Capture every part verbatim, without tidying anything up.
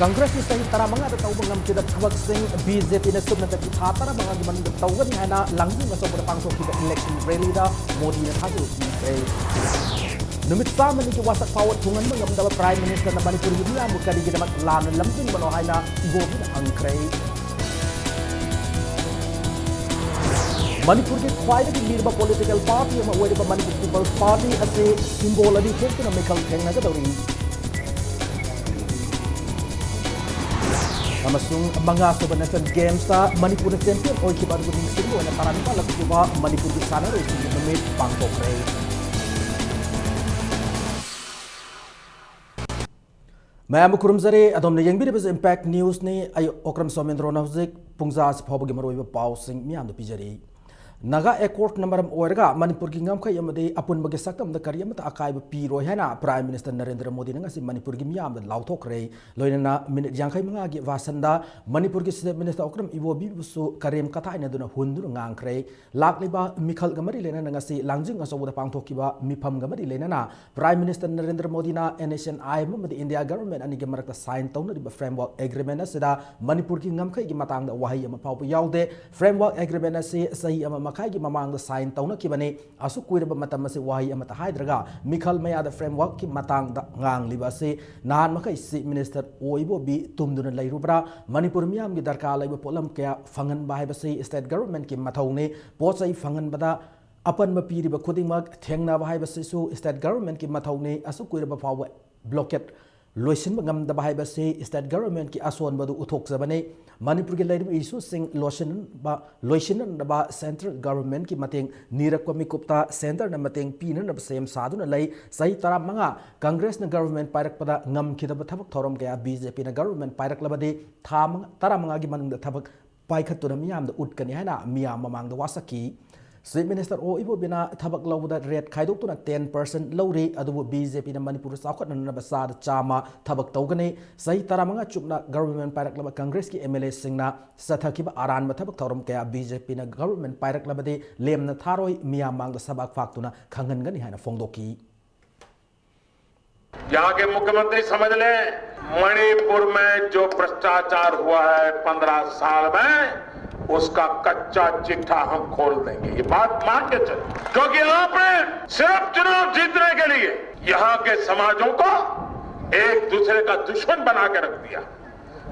ꯀꯪꯒ꯭ꯔꯦꯁꯀꯤ ꯆꯍꯤ ꯇꯔꯥꯃꯉꯥꯗ ꯇꯧꯕ ꯉꯝꯈꯤꯗꯕ ꯊꯕꯛꯁꯤꯡ ꯕꯤ ꯖꯦ ꯄꯤꯅ ꯁꯨꯞꯅꯇꯒꯤ ꯊꯥ ꯇꯔꯥꯃꯉꯥꯒꯤ ꯃꯅꯨꯡꯗ ꯇꯧꯒꯅꯤ ꯍꯥꯏꯅ ꯂꯥꯡꯖꯤꯡ ꯑꯆꯧꯕꯗ ꯄꯥꯡꯊꯣꯛꯈꯤꯕ ꯏꯂꯦꯛꯁꯟ ꯔꯦꯂꯤꯗ ꯃꯣꯗꯤꯅ ꯊꯥꯖꯕ ꯄꯤꯈ꯭ꯔꯦ꯫ ꯅꯨꯃꯤꯠ ꯆꯥꯝꯃꯅꯤꯒꯤ ꯋꯥꯁꯛ ꯐꯥꯎꯕ ꯊꯨꯡꯍꯟꯕ ꯉꯝꯗꯕ ꯄ꯭ꯔꯥꯏꯝ ꯃꯤꯅꯤꯁꯇꯔꯅ ꯃꯅꯤꯄꯨꯔꯒꯤ ꯃꯤꯌꯥꯝꯕꯨ ꯀꯔꯤꯒꯤꯗꯃꯛ ꯂꯥꯟꯅ ꯂꯝꯖꯤꯡꯕꯅꯣ ꯍꯥꯏꯅ ꯏꯕꯣꯕꯤꯅ ꯍꯪꯈ꯭ꯔꯦ꯫ ꯃꯅꯤꯄꯨꯔꯒꯤ ꯈ꯭ꯋꯥꯏꯗꯒꯤ ꯂꯤꯔꯕ ꯄꯣꯂꯤꯇꯤꯀꯦꯜ ꯄꯥꯔꯇꯤ ꯑꯃ ꯑꯣꯏꯔꯤꯕ ꯃꯅꯤꯄꯨꯔ ꯄꯤꯄꯜꯁ ꯄꯥꯔꯇꯤ ꯑꯁꯤ ꯁꯤꯝꯕꯣꯜ ꯑꯅꯤ ꯊꯣꯛꯇꯨꯅ ꯃꯤꯈꯜ ꯊꯦꯡꯅꯒꯗꯧꯔꯤ꯫ ꯑꯃꯁꯨꯡ ꯃꯉꯥꯁꯨꯕ ꯅꯦꯁꯅꯦꯜ ꯒꯦꯝꯁꯇ ꯃꯅꯤꯄꯨꯔꯅ ꯆꯦꯝꯄꯤꯌꯟ ꯑꯣꯏꯈꯤꯕ ꯑꯗꯨꯕꯨ ꯅꯤꯡꯁꯤꯡꯕ ꯑꯣꯏꯅ ꯇꯔꯥꯅꯤꯄꯥꯜ ꯂꯛ ꯁꯨꯕ ꯃꯅꯤꯄꯨꯔꯒꯤ ꯁꯥꯟꯅꯔꯣꯏꯁꯤꯡꯒꯤ ꯅꯨꯃꯤꯠ ꯄꯥꯡꯊꯣꯛꯈ꯭ꯔꯦ꯫ ꯃꯌꯥꯝꯕꯨ ꯈꯨꯔꯨꯝꯖꯔꯤ꯫ ꯑꯗꯣꯝꯅ ꯌꯦꯡꯕꯤꯔꯤꯕꯁꯤ ꯏꯝꯄꯦꯛ ꯅ꯭ꯌꯨꯁꯅꯤ꯫ ꯑꯩ ꯑꯣꯀ꯭ꯔꯝ ꯁꯣꯃꯦꯟꯗ꯭ꯔꯣꯅ ꯍꯧꯖꯤꯛ ꯄꯨꯡꯖꯥ ꯑꯁꯤ ꯐꯥꯎꯕꯒꯤ ꯃꯔꯨꯑꯣꯏꯕ ꯄꯥꯎꯁꯤꯡ ꯃꯤꯌꯥꯝꯗ ꯄꯤꯖꯔꯤ꯫ ꯅꯥꯒꯥ ꯑꯦꯀꯣꯔꯗꯅ ꯃꯔꯝ ꯑꯣꯏꯔꯒ ꯃꯅꯤꯄꯨꯔꯒꯤ ꯉꯝꯈꯩ ꯑꯃꯗꯤ ꯑꯄꯨꯟꯕꯒꯤ ꯁꯛꯇꯝꯗ ꯀꯔꯤ ꯑꯃꯠꯇ ꯑꯀꯥꯏꯕ ꯄꯤꯔꯣꯏ ꯍꯥꯏꯅ ꯄ꯭ꯔꯥꯏꯝ ꯃꯤꯅꯤꯁꯇꯔ ꯅꯔꯦꯟꯗ꯭ꯔ ꯃꯣꯗꯤꯅ ꯉꯁꯤ ꯃꯅꯤꯄꯨꯔꯒꯤ ꯃꯤꯌꯥꯝꯗ ꯂꯥꯎꯊꯣꯛꯈ꯭ꯔꯦ꯫ ꯂꯣꯏꯅꯅ ꯃꯤꯅꯤꯠ ꯌꯥꯡꯈꯩ ꯃꯉꯥꯒꯤ ꯚꯥꯁꯟꯗ ꯃꯅꯤꯄꯨꯔꯒꯤ ꯆꯤꯐ ꯃꯤꯅꯤꯁꯇꯔ ꯑꯣꯀ꯭ꯔꯝ ꯏꯕꯣꯕꯤꯕꯨꯁꯨ ꯀꯔꯦꯝ ꯀꯊꯥꯏꯅꯗꯨꯅ ꯍꯨꯟꯗꯨꯅ ꯉꯥꯡꯈ꯭ꯔꯦ꯫ ꯂꯥꯛꯂꯤꯕ ꯃꯤꯈꯜꯒ ꯃꯔꯤ ꯂꯩꯅꯅ ꯉꯁꯤ ꯂꯥꯡꯖꯤꯡ ꯑꯆꯧꯕꯗ ꯄꯥꯡꯊꯣꯛꯈꯤꯕ ꯃꯤꯐꯝꯒ ꯃꯔꯤ ꯂꯩꯅꯅ ꯄ꯭ꯔꯥꯏꯝ ꯃꯤꯅꯤꯁꯇꯔ ꯅꯔꯦꯟꯗ꯭ꯔ ꯃꯣꯗꯤꯅ N S N I M ꯑꯃꯗꯤ ꯏꯟꯗꯤꯌꯥ ꯒꯚꯔꯟꯃꯦꯟꯠ ꯑꯅꯤꯒꯤ ꯃꯔꯛꯇ ꯁꯥꯏꯟ ꯇꯧꯅꯔꯤꯕ ꯐ꯭ꯔꯦꯝꯋꯥꯔꯛ ꯑꯦꯒ꯭ꯔꯤꯃꯦꯟꯠ ꯑꯁꯤꯗ ꯃꯅꯤꯄꯨꯔꯒꯤ ꯉꯝꯈꯩꯒꯤ ꯃꯇꯥꯡꯗ ꯋꯥꯍꯩ ꯑꯃ ꯐꯥꯎꯕ ꯌꯥꯎꯗꯦ꯫ ꯐ꯭ꯔꯦꯝꯋꯥꯔꯛ ꯑꯦꯒ꯭ꯔꯤꯃꯦꯟꯠ ꯑꯁꯤ ꯆꯍꯤ ꯑꯃ ꯃꯈꯥꯏꯒꯤ ꯃꯃꯥꯡꯗ ꯁꯥꯏꯟ ꯇꯧꯅꯈꯤꯕꯅꯤ꯫ ꯑꯁꯨꯛ ꯀꯨꯏꯔꯕ ꯃꯇꯝ ꯑꯁꯤ ꯋꯥꯍꯩ ꯑꯃꯠꯇ ꯍꯥꯏꯗ꯭ꯔꯒ ꯃꯤꯈꯜ ꯃꯌꯥꯗ ꯐ꯭ꯔꯦꯝꯋꯥꯔꯛꯀꯤ ꯃꯇꯥꯡꯗ ꯉꯥꯡꯂꯤꯕ ꯑꯁꯤ ꯅꯍꯥꯟ ꯃꯈꯩ ꯆꯤꯐ ꯃꯤꯅꯤꯁꯇꯔ ꯑꯣ ꯏꯕꯣꯕꯤ ꯇꯨꯝꯗꯨꯅ ꯂꯩꯔꯨꯕ꯭ꯔꯥ? ꯃꯅꯤꯄꯨꯔ ꯃꯤꯌꯥꯝꯒꯤ ꯗꯔꯀꯥꯔ ꯂꯩꯕ ꯄꯣꯠꯂꯝ ꯀꯌꯥ ꯐꯪꯍꯟꯕ ꯍꯥꯏꯕꯁꯤ ꯁ꯭ꯇꯦꯠ ꯒꯚꯔꯟꯃꯦꯟꯠꯀꯤ ꯃꯊꯧꯅꯤ꯫ ꯄꯣꯠ ꯆꯩ ꯐꯪꯍꯟꯕꯗ ꯑꯄꯟꯕ ꯄꯤꯔꯤꯕ ꯈꯨꯗꯤꯡꯃꯛ ꯊꯦꯡꯅꯕ ꯍꯥꯏꯕꯁꯤꯁꯨ ꯁ꯭ꯇꯦꯠ ꯒꯚꯔꯟꯃꯦꯟꯠꯀꯤ ꯃꯊꯧꯅꯤ꯫ ꯑꯁꯨꯛ ꯀꯨꯏꯔꯕ ꯐꯥꯎꯕ ꯕ꯭ꯂꯣꯀꯦꯠ ꯂꯣꯏꯁꯤꯟꯕ ꯉꯝꯗꯕ ꯍꯥꯏꯕꯁꯤ ꯁ꯭ꯇꯦꯠ ꯒꯚꯔꯟꯃꯦꯟꯠꯀꯤ ꯑꯁꯣꯟꯕꯗꯨ ꯎꯠꯊꯣꯛꯆꯕꯅꯤ꯫ ꯃꯅꯤꯄꯨꯔꯒꯤ ꯂꯩꯔꯤꯕ ꯏꯁꯨꯁꯤꯡ ꯂꯣꯏꯁꯤꯟꯅꯕ, ꯂꯣꯏꯁꯤꯟꯅꯅꯕ ꯁꯦꯟꯇ꯭ꯔꯦꯜ ꯒꯚꯔꯟꯃꯦꯟꯠꯀꯤ ꯃꯇꯦꯡ ꯅꯤꯔꯛꯄ ꯃꯤꯀꯨꯞꯇ ꯁꯦꯟꯇꯔꯅ ꯃꯇꯦꯡ ꯄꯤꯅꯅꯕ ꯁꯦꯝ ꯁꯥꯗꯨꯅ ꯂꯩ꯫ ꯆꯍꯤ ꯇꯔꯥꯃꯉꯥ ꯀꯪꯒ꯭ꯔꯦꯁꯅ ꯒꯚꯔꯟꯃꯦꯟꯠ ꯄꯥꯏꯔꯛꯄꯗ ꯉꯝꯈꯤꯗꯕ ꯊꯕꯛ ꯊꯧꯔꯝ ꯀꯌꯥ ꯕꯤ ꯖꯦ ꯄꯤꯅ ꯒꯚꯔꯟꯃꯦꯟꯠ ꯄꯥꯏꯔꯛꯂꯕꯗꯤ ꯊꯥ ꯃꯉꯥ, ꯇꯔꯥꯃꯉꯥꯒꯤ ꯃꯅꯨꯡꯗ ꯊꯕꯛ ꯄꯥꯏꯈꯠꯇꯨꯅ ꯃꯤꯌꯥꯝꯗ ꯎꯠꯀꯅꯤ ꯍꯥꯏꯅ ꯃꯤꯌꯥꯝ ꯃꯃꯥꯡꯗ ꯋꯥꯁꯛꯈꯤ꯫ ꯆꯤꯐ ꯃꯤꯅꯤꯁꯇꯔ ꯑꯣ ꯏꯕꯣꯕꯤꯅ ꯊꯕꯛ ꯂꯧꯕꯗ ꯔꯦꯠ ꯈꯥꯏꯗꯣꯛꯇꯨꯅ ꯇꯦꯟ ꯄꯥꯔꯁꯦꯟꯠ ꯂꯧꯔꯤ, ꯑꯗꯨꯕꯨ ꯕꯤ ꯖꯦ ꯄꯤꯅ ꯃꯅꯤꯄꯨꯔ ꯆꯥꯎꯈꯠꯅꯅꯕ ꯆꯥꯗ ꯆꯥꯝꯃ ꯊꯕꯛ ꯇꯧꯒꯅꯤ꯫ ꯆꯍꯤ ꯇꯔꯥꯃꯉꯥ ꯆꯨꯞꯅ ꯒꯚꯔꯟꯃꯦꯟꯠ ꯄꯥꯏꯔꯛꯂꯕ ꯀꯪꯒ꯭ꯔꯦꯁꯀꯤ ꯑꯦꯝ ꯑꯦꯜ ꯑꯦꯁꯤꯡꯅ ꯆꯠꯊꯈꯤꯕ ꯑꯔꯥꯟꯕ ꯊꯕꯛ ꯊꯧꯔꯝ ꯀꯌꯥ ꯕꯤ ꯖꯦ ꯄꯤꯅ ꯒꯚꯔꯟꯃꯦꯟꯠ ꯄꯥꯏꯔꯛꯂꯕꯗꯤ ꯂꯦꯝꯅ ꯊꯥꯔꯣꯏ, ꯃꯤꯌꯥꯝ ꯃꯥꯡꯗ ꯁꯕꯥꯛ ꯐꯥꯛꯇꯨꯅ ꯈꯪꯍꯟꯒꯅꯤ ꯍꯥꯏꯅ ꯐꯣꯡꯗꯣꯛꯈꯤ꯫ यहाँ के मुख्यमंत्री समझ लें, मणिपुर में जो भ्रष्टाचार हुआ है पंद्रह साल में, उसका कच्चा चिट्ठा हम खोल देंगे। ये बात मान के चलो, क्योंकि आपने सिर्फ चुनाव जीतने के लिए यहाँ के समाजों को एक दूसरे का दुश्मन बना के रख दिया,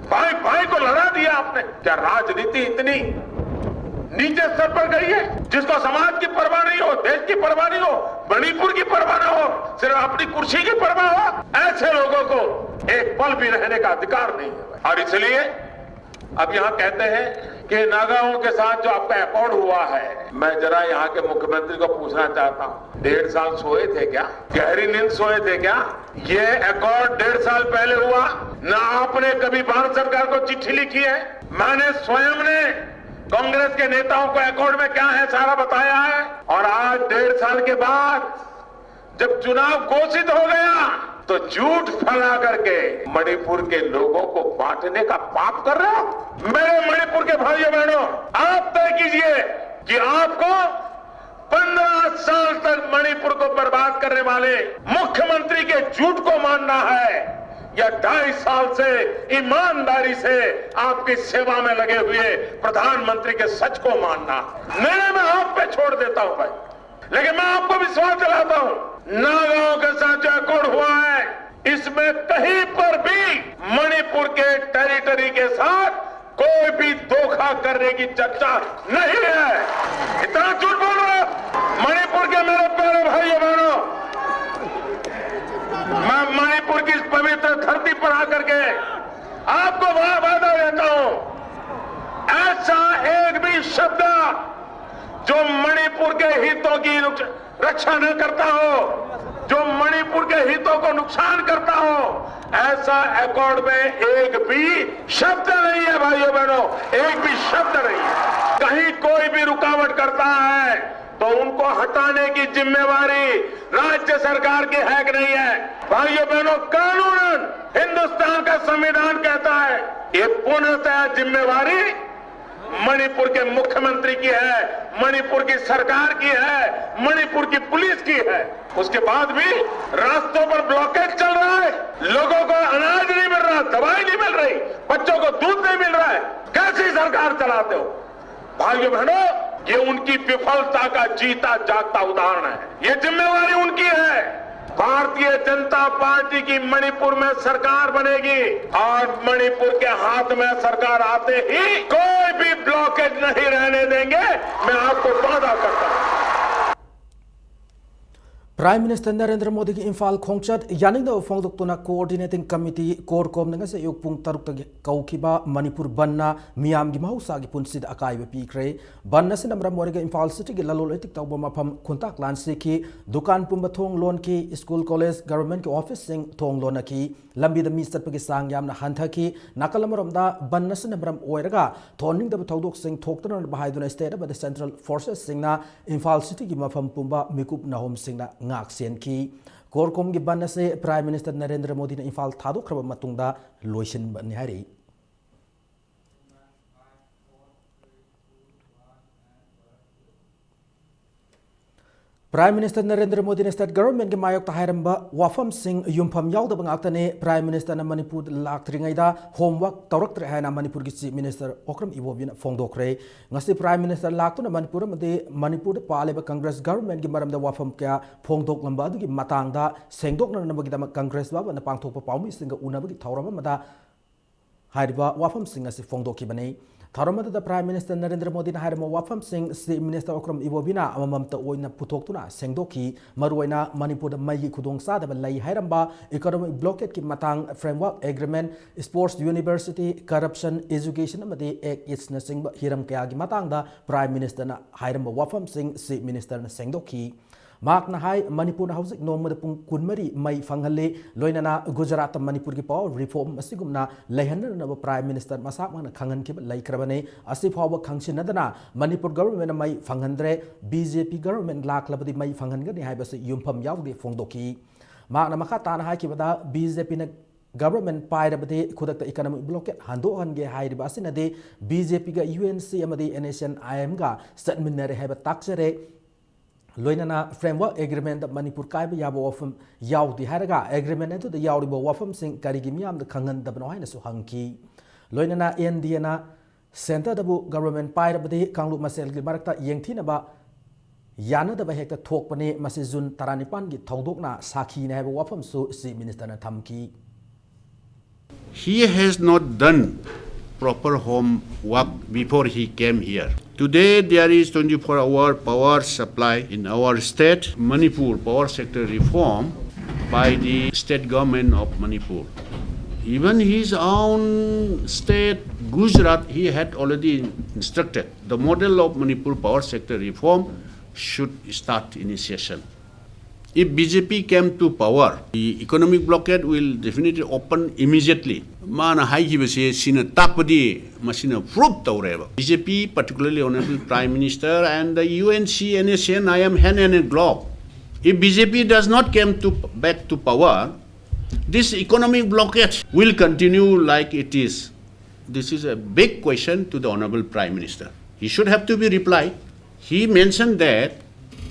भाई भाई को लड़ा दिया आपने। क्या राजनीति इतनी नीचे स्तर पर गई है, जिसको समाज की परवाह नहीं हो, देश की परवाह नहीं हो, मणिपुर की परवाह ना हो, सिर्फ अपनी कुर्सी की परवाह हो? ऐसे लोगों को एक पल भी रहने का अधिकार नहीं है। और इसलिए अब यहाँ कहते हैं कि नागाओं के साथ जो आपका एकॉर्ड हुआ है, मैं जरा यहाँ के मुख्यमंत्री को पूछना चाहता हूँ, डेढ़ साल सोए थे क्या? गहरी नींद सोए थे क्या? ये एकॉर्ड डेढ़ साल पहले हुआ ना, आपने कभी भारत सरकार को चिट्ठी लिखी है? मैंने स्वयं ने कांग्रेस के नेताओं को एकॉर्ड में क्या है सारा बताया है। और आज डेढ़ साल के बाद जब चुनाव घोषित हो गया तो झूठ फैला करके मणिपुर के लोगों को बांटने का पाप कर रहे हो। मेरे मणिपुर के भाइयों बहनों, आप तय कीजिए कि आपको पंद्रह साल तक मणिपुर को बर्बाद करने वाले मुख्यमंत्री के झूठ को मानना है या ढाई साल से ईमानदारी से आपकी सेवा में लगे हुए प्रधानमंत्री के सच को मानना है। निर्णय मैं आप पे छोड़ देता हूं भाई, लेकिन मैं आपको विश्वास दिलाता हूं, नागाओं के साथ जो एकॉर्ड हुआ है, इसमें कहीं पर भी मणिपुर के टेरिटरी के साथ कोई भी धोखा करने की चर्चा नहीं है। इतना झूठ बोल रहे हो। मणिपुर के मेरे प्यारे भाइयों बहनों, मैं मणिपुर की इस पवित्र धरती पर आकर के आपको वहां वादा देता हूं, ऐसा एक भी शब्द जो मणिपुर के हितों की नुक- रक्षा न करता हो, जो मणिपुर के हितों को नुकसान करता हो, ऐसा एकॉर्ड में एक भी शब्द नहीं है भाइयों बहनों, एक भी शब्द नहीं है। कहीं कोई भी रुकावट करता है तो उनको हटाने की जिम्मेवारी राज्य सरकार की है कि नहीं है? भाइयों बहनों, कानूनन हिंदुस्तान का संविधान कहता है, ये पूर्णतया जिम्मेवारी मणिपुर के मुख्यमंत्री की है, मणिपुर की सरकार की है, मणिपुर की पुलिस की है। उसके बाद भी रास्तों पर ब्लॉकेज चल रहा है, लोगों को अनाज नहीं सरकार चलाते हो। भाइयों बहनों, ये उनकी विफलता का जीता जागता उदाहरण है। ये जिम्मेवारी उनकी है। भारतीय जनता पार्टी की मणिपुर में सरकार बनेगी और मणिपुर के हाथ में सरकार आते ही कोई भी ब्लॉकेज नहीं रहने देंगे। मैं आपको वादा करता हूं। Prime Minister Narendra Modi ꯒꯤ ꯏꯝꯐꯥꯜ ꯈꯣꯡꯆꯠ ꯌꯥꯅꯤꯡꯗꯕ ꯐꯣꯡꯗꯣꯛꯇꯨꯅ Coordinating Committee CORCOM ꯅ ꯉꯁꯤ ꯑꯌꯨꯛ ꯄꯨꯡ ꯇꯔꯨꯛꯇꯒꯤ ꯀꯧꯈꯤꯕ ꯃꯅꯤꯄꯨꯔ ꯕꯟꯅ ꯃꯤꯌꯥꯝꯒꯤ ꯃꯍꯧꯁꯥꯒꯤ ꯄꯨꯟꯁꯤꯗ ꯑꯀꯥꯏꯕ ꯄꯤꯈ꯭ꯔꯦ꯫ ꯕꯟ ꯑꯁꯤꯅ ꯃꯔꯝ ꯑꯣꯏꯔꯒ ꯏꯝꯐꯥꯜ ꯁꯤꯇꯤꯒꯤ ꯂꯂꯣꯟ ꯏꯇꯤꯛ ꯇꯧꯕ ꯃꯐꯝ ꯈꯨꯟꯇꯥꯛ ꯂꯥꯟ ꯁꯤꯈꯤ, ꯗꯨꯀꯥꯟ ꯄꯨꯝꯕ ꯊꯣꯡ ꯂꯣꯟꯈꯤ, ꯁ꯭ꯀꯨꯜ, ꯀꯣꯂꯦꯖ, ꯒꯚꯔꯟꯃꯦꯟꯠꯀꯤ ꯑꯣꯐꯤꯁꯁꯤꯡ ꯊꯣꯡ ꯂꯣꯟꯅꯈꯤ꯫ ꯂꯝꯕꯤꯗ ꯃꯤ ꯆꯠꯄꯒꯤ ꯆꯥꯡ ꯌꯥꯝꯅ ꯍꯟꯊꯈꯤ꯫ ꯅꯥꯀꯜ ꯑꯃꯔꯣꯝꯗ ꯕꯟ ꯑꯁꯤꯅ ꯃꯔꯝ ꯑꯣꯏꯔꯒ ꯊꯣꯛꯍꯟꯅꯤꯡꯗꯕ ꯊꯧꯗꯣꯛꯁꯤꯡ ꯊꯣꯛꯇꯅꯕ ꯍꯥꯏꯗꯨꯅ ꯁ꯭ꯇꯦꯠ ꯑꯃꯗꯤ ꯁꯦꯟꯇ꯭ꯔꯦꯜ ꯐꯣꯔꯁꯦꯁꯁꯤꯡꯅ ꯏꯝꯐꯥꯜ ꯁꯤꯇꯤꯒꯤ ꯃꯐꯝ ꯄꯨꯝꯕ ꯃꯤꯀꯨꯞ ꯅꯥꯍꯣꯝꯁꯤꯡꯅ ꯉꯥꯛ ꯁꯦꯟꯈꯤ꯫ CORCOM ꯒꯤ ꯕꯟ ꯑꯁꯤ Prime Minister ꯅꯔꯦꯟꯗ꯭ꯔ ꯃꯣꯗꯤꯅ ꯏꯝꯐꯥꯜ ꯊꯥꯗꯣꯛꯈ꯭ꯔꯕ ꯃꯇꯨꯡꯗ ꯂꯣꯏꯁꯤꯟꯕꯅꯤ ꯍꯥꯏꯔꯤ꯫ Prime Minister ꯅꯔꯦꯟꯗ꯭ꯔ ꯃꯣꯗꯤꯅ ꯁ꯭ꯇꯦꯠ ꯒꯚꯔꯟꯃꯦꯟꯠꯀꯤ ꯃꯥꯌꯣꯛꯇ ꯍꯥꯏꯔꯝꯕ ꯋꯥꯐꯝꯁꯤꯡ ꯌꯨꯝꯐꯝ ꯌꯥꯎꯗꯕ ꯉꯥꯛꯇꯅꯤ꯫ Prime Minister ꯅ ꯃꯅꯤꯄꯨꯔꯗ ꯂꯥꯛꯇ꯭ꯔꯤꯉꯩꯗ homework ꯇꯧꯔꯛꯇ꯭ꯔꯦ ꯍꯥꯏꯅ ꯃꯅꯤꯄꯨꯔꯒꯤ Chief Minister ꯑꯣꯀ꯭ꯔꯝ ꯏꯕꯣꯕꯤꯅ ꯐꯣꯡꯗꯣꯛꯈ꯭ꯔꯦ꯫ ꯉꯁꯤ Prime Minister ꯂꯥꯛꯇꯨꯅ ꯃꯅꯤꯄꯨꯔ ꯑꯃꯗꯤ ꯃꯅꯤꯄꯨꯔꯗ ꯄꯥꯜꯂꯤꯕ ꯀꯪꯒ꯭ꯔꯦꯁ ꯒꯚꯔꯟꯃꯦꯟꯠꯀꯤ ꯃꯔꯝꯗ ꯋꯥꯐꯝ ꯀꯌꯥ ꯐꯣꯡꯗꯣꯛꯂꯝꯕ ꯑꯗꯨꯒꯤ ꯃꯇꯥꯡꯗ ꯁꯦꯡꯗꯣꯛꯅꯅꯕꯒꯤꯗꯃꯛ ꯀꯪꯒ꯭ꯔꯦꯁ ꯚꯕꯟꯗ ꯄꯥꯡꯊꯣꯛꯄ ꯄꯥꯎꯃꯤꯁꯤꯡꯒ ꯎꯅꯕꯒꯤ ꯊꯧꯔꯝ ꯑꯃꯗ ꯍꯥꯏꯔꯤꯕ ꯋꯥꯐꯝꯁꯤꯡ ꯑꯁꯤ ꯐꯣꯡꯗꯣꯛꯈꯤꯕꯅꯤ꯫ ꯊꯧꯔꯝ ꯑꯗꯨꯗ Prime Minister ꯅꯔꯦꯟꯗ꯭ꯔ ꯃꯣꯗꯤꯅ ꯍꯥꯏꯔꯝꯕ ꯋꯥꯐꯝꯁꯤꯡ Chief Minister ꯑꯣꯀ꯭ꯔꯝ ꯏꯕꯣꯕꯤꯅ ꯑꯃꯃꯝꯇ ꯑꯣꯏꯅ ꯄꯨꯊꯣꯛꯇꯨꯅ ꯁꯦꯡꯗꯣꯛꯈꯤ꯫ ꯃꯔꯨꯑꯣꯏꯅ ꯃꯅꯤꯄꯨꯔꯗ ꯃꯩꯒꯤ ꯈꯨꯗꯣꯡꯆꯥꯗꯕ ꯂꯩ ꯍꯥꯏꯔꯝꯕ, economic blockade ꯀꯤ ꯃꯇꯥꯡ, framework agreement, sports university, corruption, education ꯑꯃꯗꯤ Act East ꯅꯆꯤꯡꯕ ꯍꯤꯔꯝ ꯀꯌꯥꯒꯤ ꯃꯇꯥꯡꯗ Prime Minister ꯅ ꯍꯥꯏꯔꯝꯕ ꯋꯥꯐꯝꯁꯤꯡ Chief Minister ꯅ ꯁꯦꯡꯗꯣꯛꯈꯤ꯫ ꯃꯍꯥꯛꯅ ꯍꯥꯏ, ꯃꯅꯤꯄꯨꯔꯅ ꯍꯧꯖꯤꯛ ꯅꯣꯡꯃꯗ ꯄꯨꯡ ꯀꯨꯟꯃꯔꯤ ꯃꯩ ꯐꯪꯍꯜꯂꯤ꯫ ꯂꯣꯏꯅꯅ ꯒꯨꯖꯔꯥꯠꯇ ꯃꯅꯤꯄꯨꯔꯒꯤ power reform ꯑꯁꯤꯒꯨꯝꯅ ꯂꯩꯍꯟꯅꯅꯕ Prime Minister ꯃꯁꯥꯃꯛꯅ ꯈꯪꯍꯟꯈꯤꯕ ꯂꯩꯈ꯭ꯔꯕꯅꯤ꯫ ꯑꯁꯤ ꯐꯥꯎꯕ ꯈꯪꯁꯤꯟꯅꯗꯅ ꯃꯅꯤꯄꯨꯔ ꯒꯚꯔꯟꯃꯦꯟꯠꯅ ꯃꯩ ꯐꯪꯍꯟꯗ꯭ꯔꯦ꯫ ꯕꯤ ꯖꯦ ꯄꯤ ꯒꯚꯔꯟꯃꯦꯟꯠ ꯂꯥꯛꯂꯕꯗꯤ ꯃꯩ ꯐꯪꯍꯟꯒꯅꯤ ꯍꯥꯏꯕꯁꯤ ꯌꯨꯝꯐꯝ ꯌꯥꯎꯗꯦ ꯐꯣꯡꯗꯣꯛꯈꯤ꯫ ꯃꯍꯥꯛꯅ ꯃꯈꯥ ꯇꯥꯅ ꯍꯥꯏꯈꯤꯕꯗ, ꯕꯤ ꯖꯦ ꯄꯤꯅ ꯒꯚꯔꯟꯃꯦꯟꯠ ꯄꯥꯏꯔꯕꯗꯤ ꯈꯨꯗꯛꯇ economic blockade ꯍꯟꯗꯣꯛꯍꯟꯒꯦ ꯍꯥꯏꯔꯤꯕ ꯑꯁꯤꯅꯗꯤ ꯕꯤ ꯖꯦ ꯄꯤꯒ ꯌꯨ ꯑꯦꯟ ꯁꯤ ꯑꯃꯗꯤ ꯑꯦꯟ ꯑꯦꯁ ꯑꯦꯟ ꯑꯥꯏ ꯑꯦꯝꯒ ꯆꯠꯃꯤꯟꯅꯔꯦ ꯍꯥꯏꯕ ꯇꯥꯛꯆꯔꯦ꯫ ꯂꯣꯏꯅꯅ framework agreement ꯇ ꯃꯅꯤꯄꯨꯔ ꯀꯥꯏꯕ ꯌꯥꯕ ꯋꯥꯐꯝ ꯌꯥꯎꯗꯦ ꯍꯥꯏꯔꯒ, agreement ꯑꯗꯨꯗ ꯌꯥꯎꯔꯤꯕ ꯋꯥꯐꯝꯁꯤꯡ ꯀꯔꯤꯒꯤ ꯃꯤꯌꯥꯝꯗ ꯈꯪꯍꯟꯗꯕꯅꯣ ꯍꯥꯏꯅꯁꯨ ꯍꯪꯈꯤ꯫ ꯂꯣꯏꯅꯅ ꯑꯦꯟ ꯗꯤ ꯑꯦꯅ ꯁꯦꯟꯇꯔꯗꯕꯨ ꯒꯚꯔꯟꯃꯦꯟ ꯄꯥꯏꯔꯕꯗꯤ ꯀꯥꯡꯂꯨꯞ ꯃꯁꯦꯜꯒꯤ ꯃꯔꯛꯇ ꯌꯦꯡꯊꯤꯅꯕ ꯌꯥꯅꯗꯕ ꯍꯦꯛꯇ ꯊꯣꯛꯄꯅꯤ꯫ ꯃꯁꯤ ꯖꯨꯟ ꯇꯔꯥꯅꯤꯄꯥꯟꯒꯤ ꯊꯧꯗꯣꯛꯅ ꯁꯥꯈꯤꯅꯤ ꯍꯥꯏꯕ ꯋꯥꯐꯝꯁꯨ ꯆꯤꯐ ꯃꯤꯅꯤꯁꯇꯔꯅ ꯊꯝꯈꯤ꯫ He has not done proper homework before he came here. Today there is twenty-four hour power supply in our state, Manipur power sector reform by the state government of Manipur. Even his own state, Gujarat, he had already instructed the model of Manipur power sector reform should start initiation. If B J P came to power, the economic blockade will definitely open immediately. ꯃꯥꯅ ꯍꯥꯏꯈꯤꯕꯁꯦ ꯁꯤꯅ ꯇꯥꯛꯄꯗꯤ ꯃꯁꯤꯅ prove ꯇꯧꯔꯦꯕ꯫ B J P, particularly Honorable Prime Minister and the U N C, N S C N, I am hand in glove. If B J P does not came to back to power, this economic blockade will continue like it is. This is a big question to the Honorable Prime Minister. He should have to be replied. He mentioned that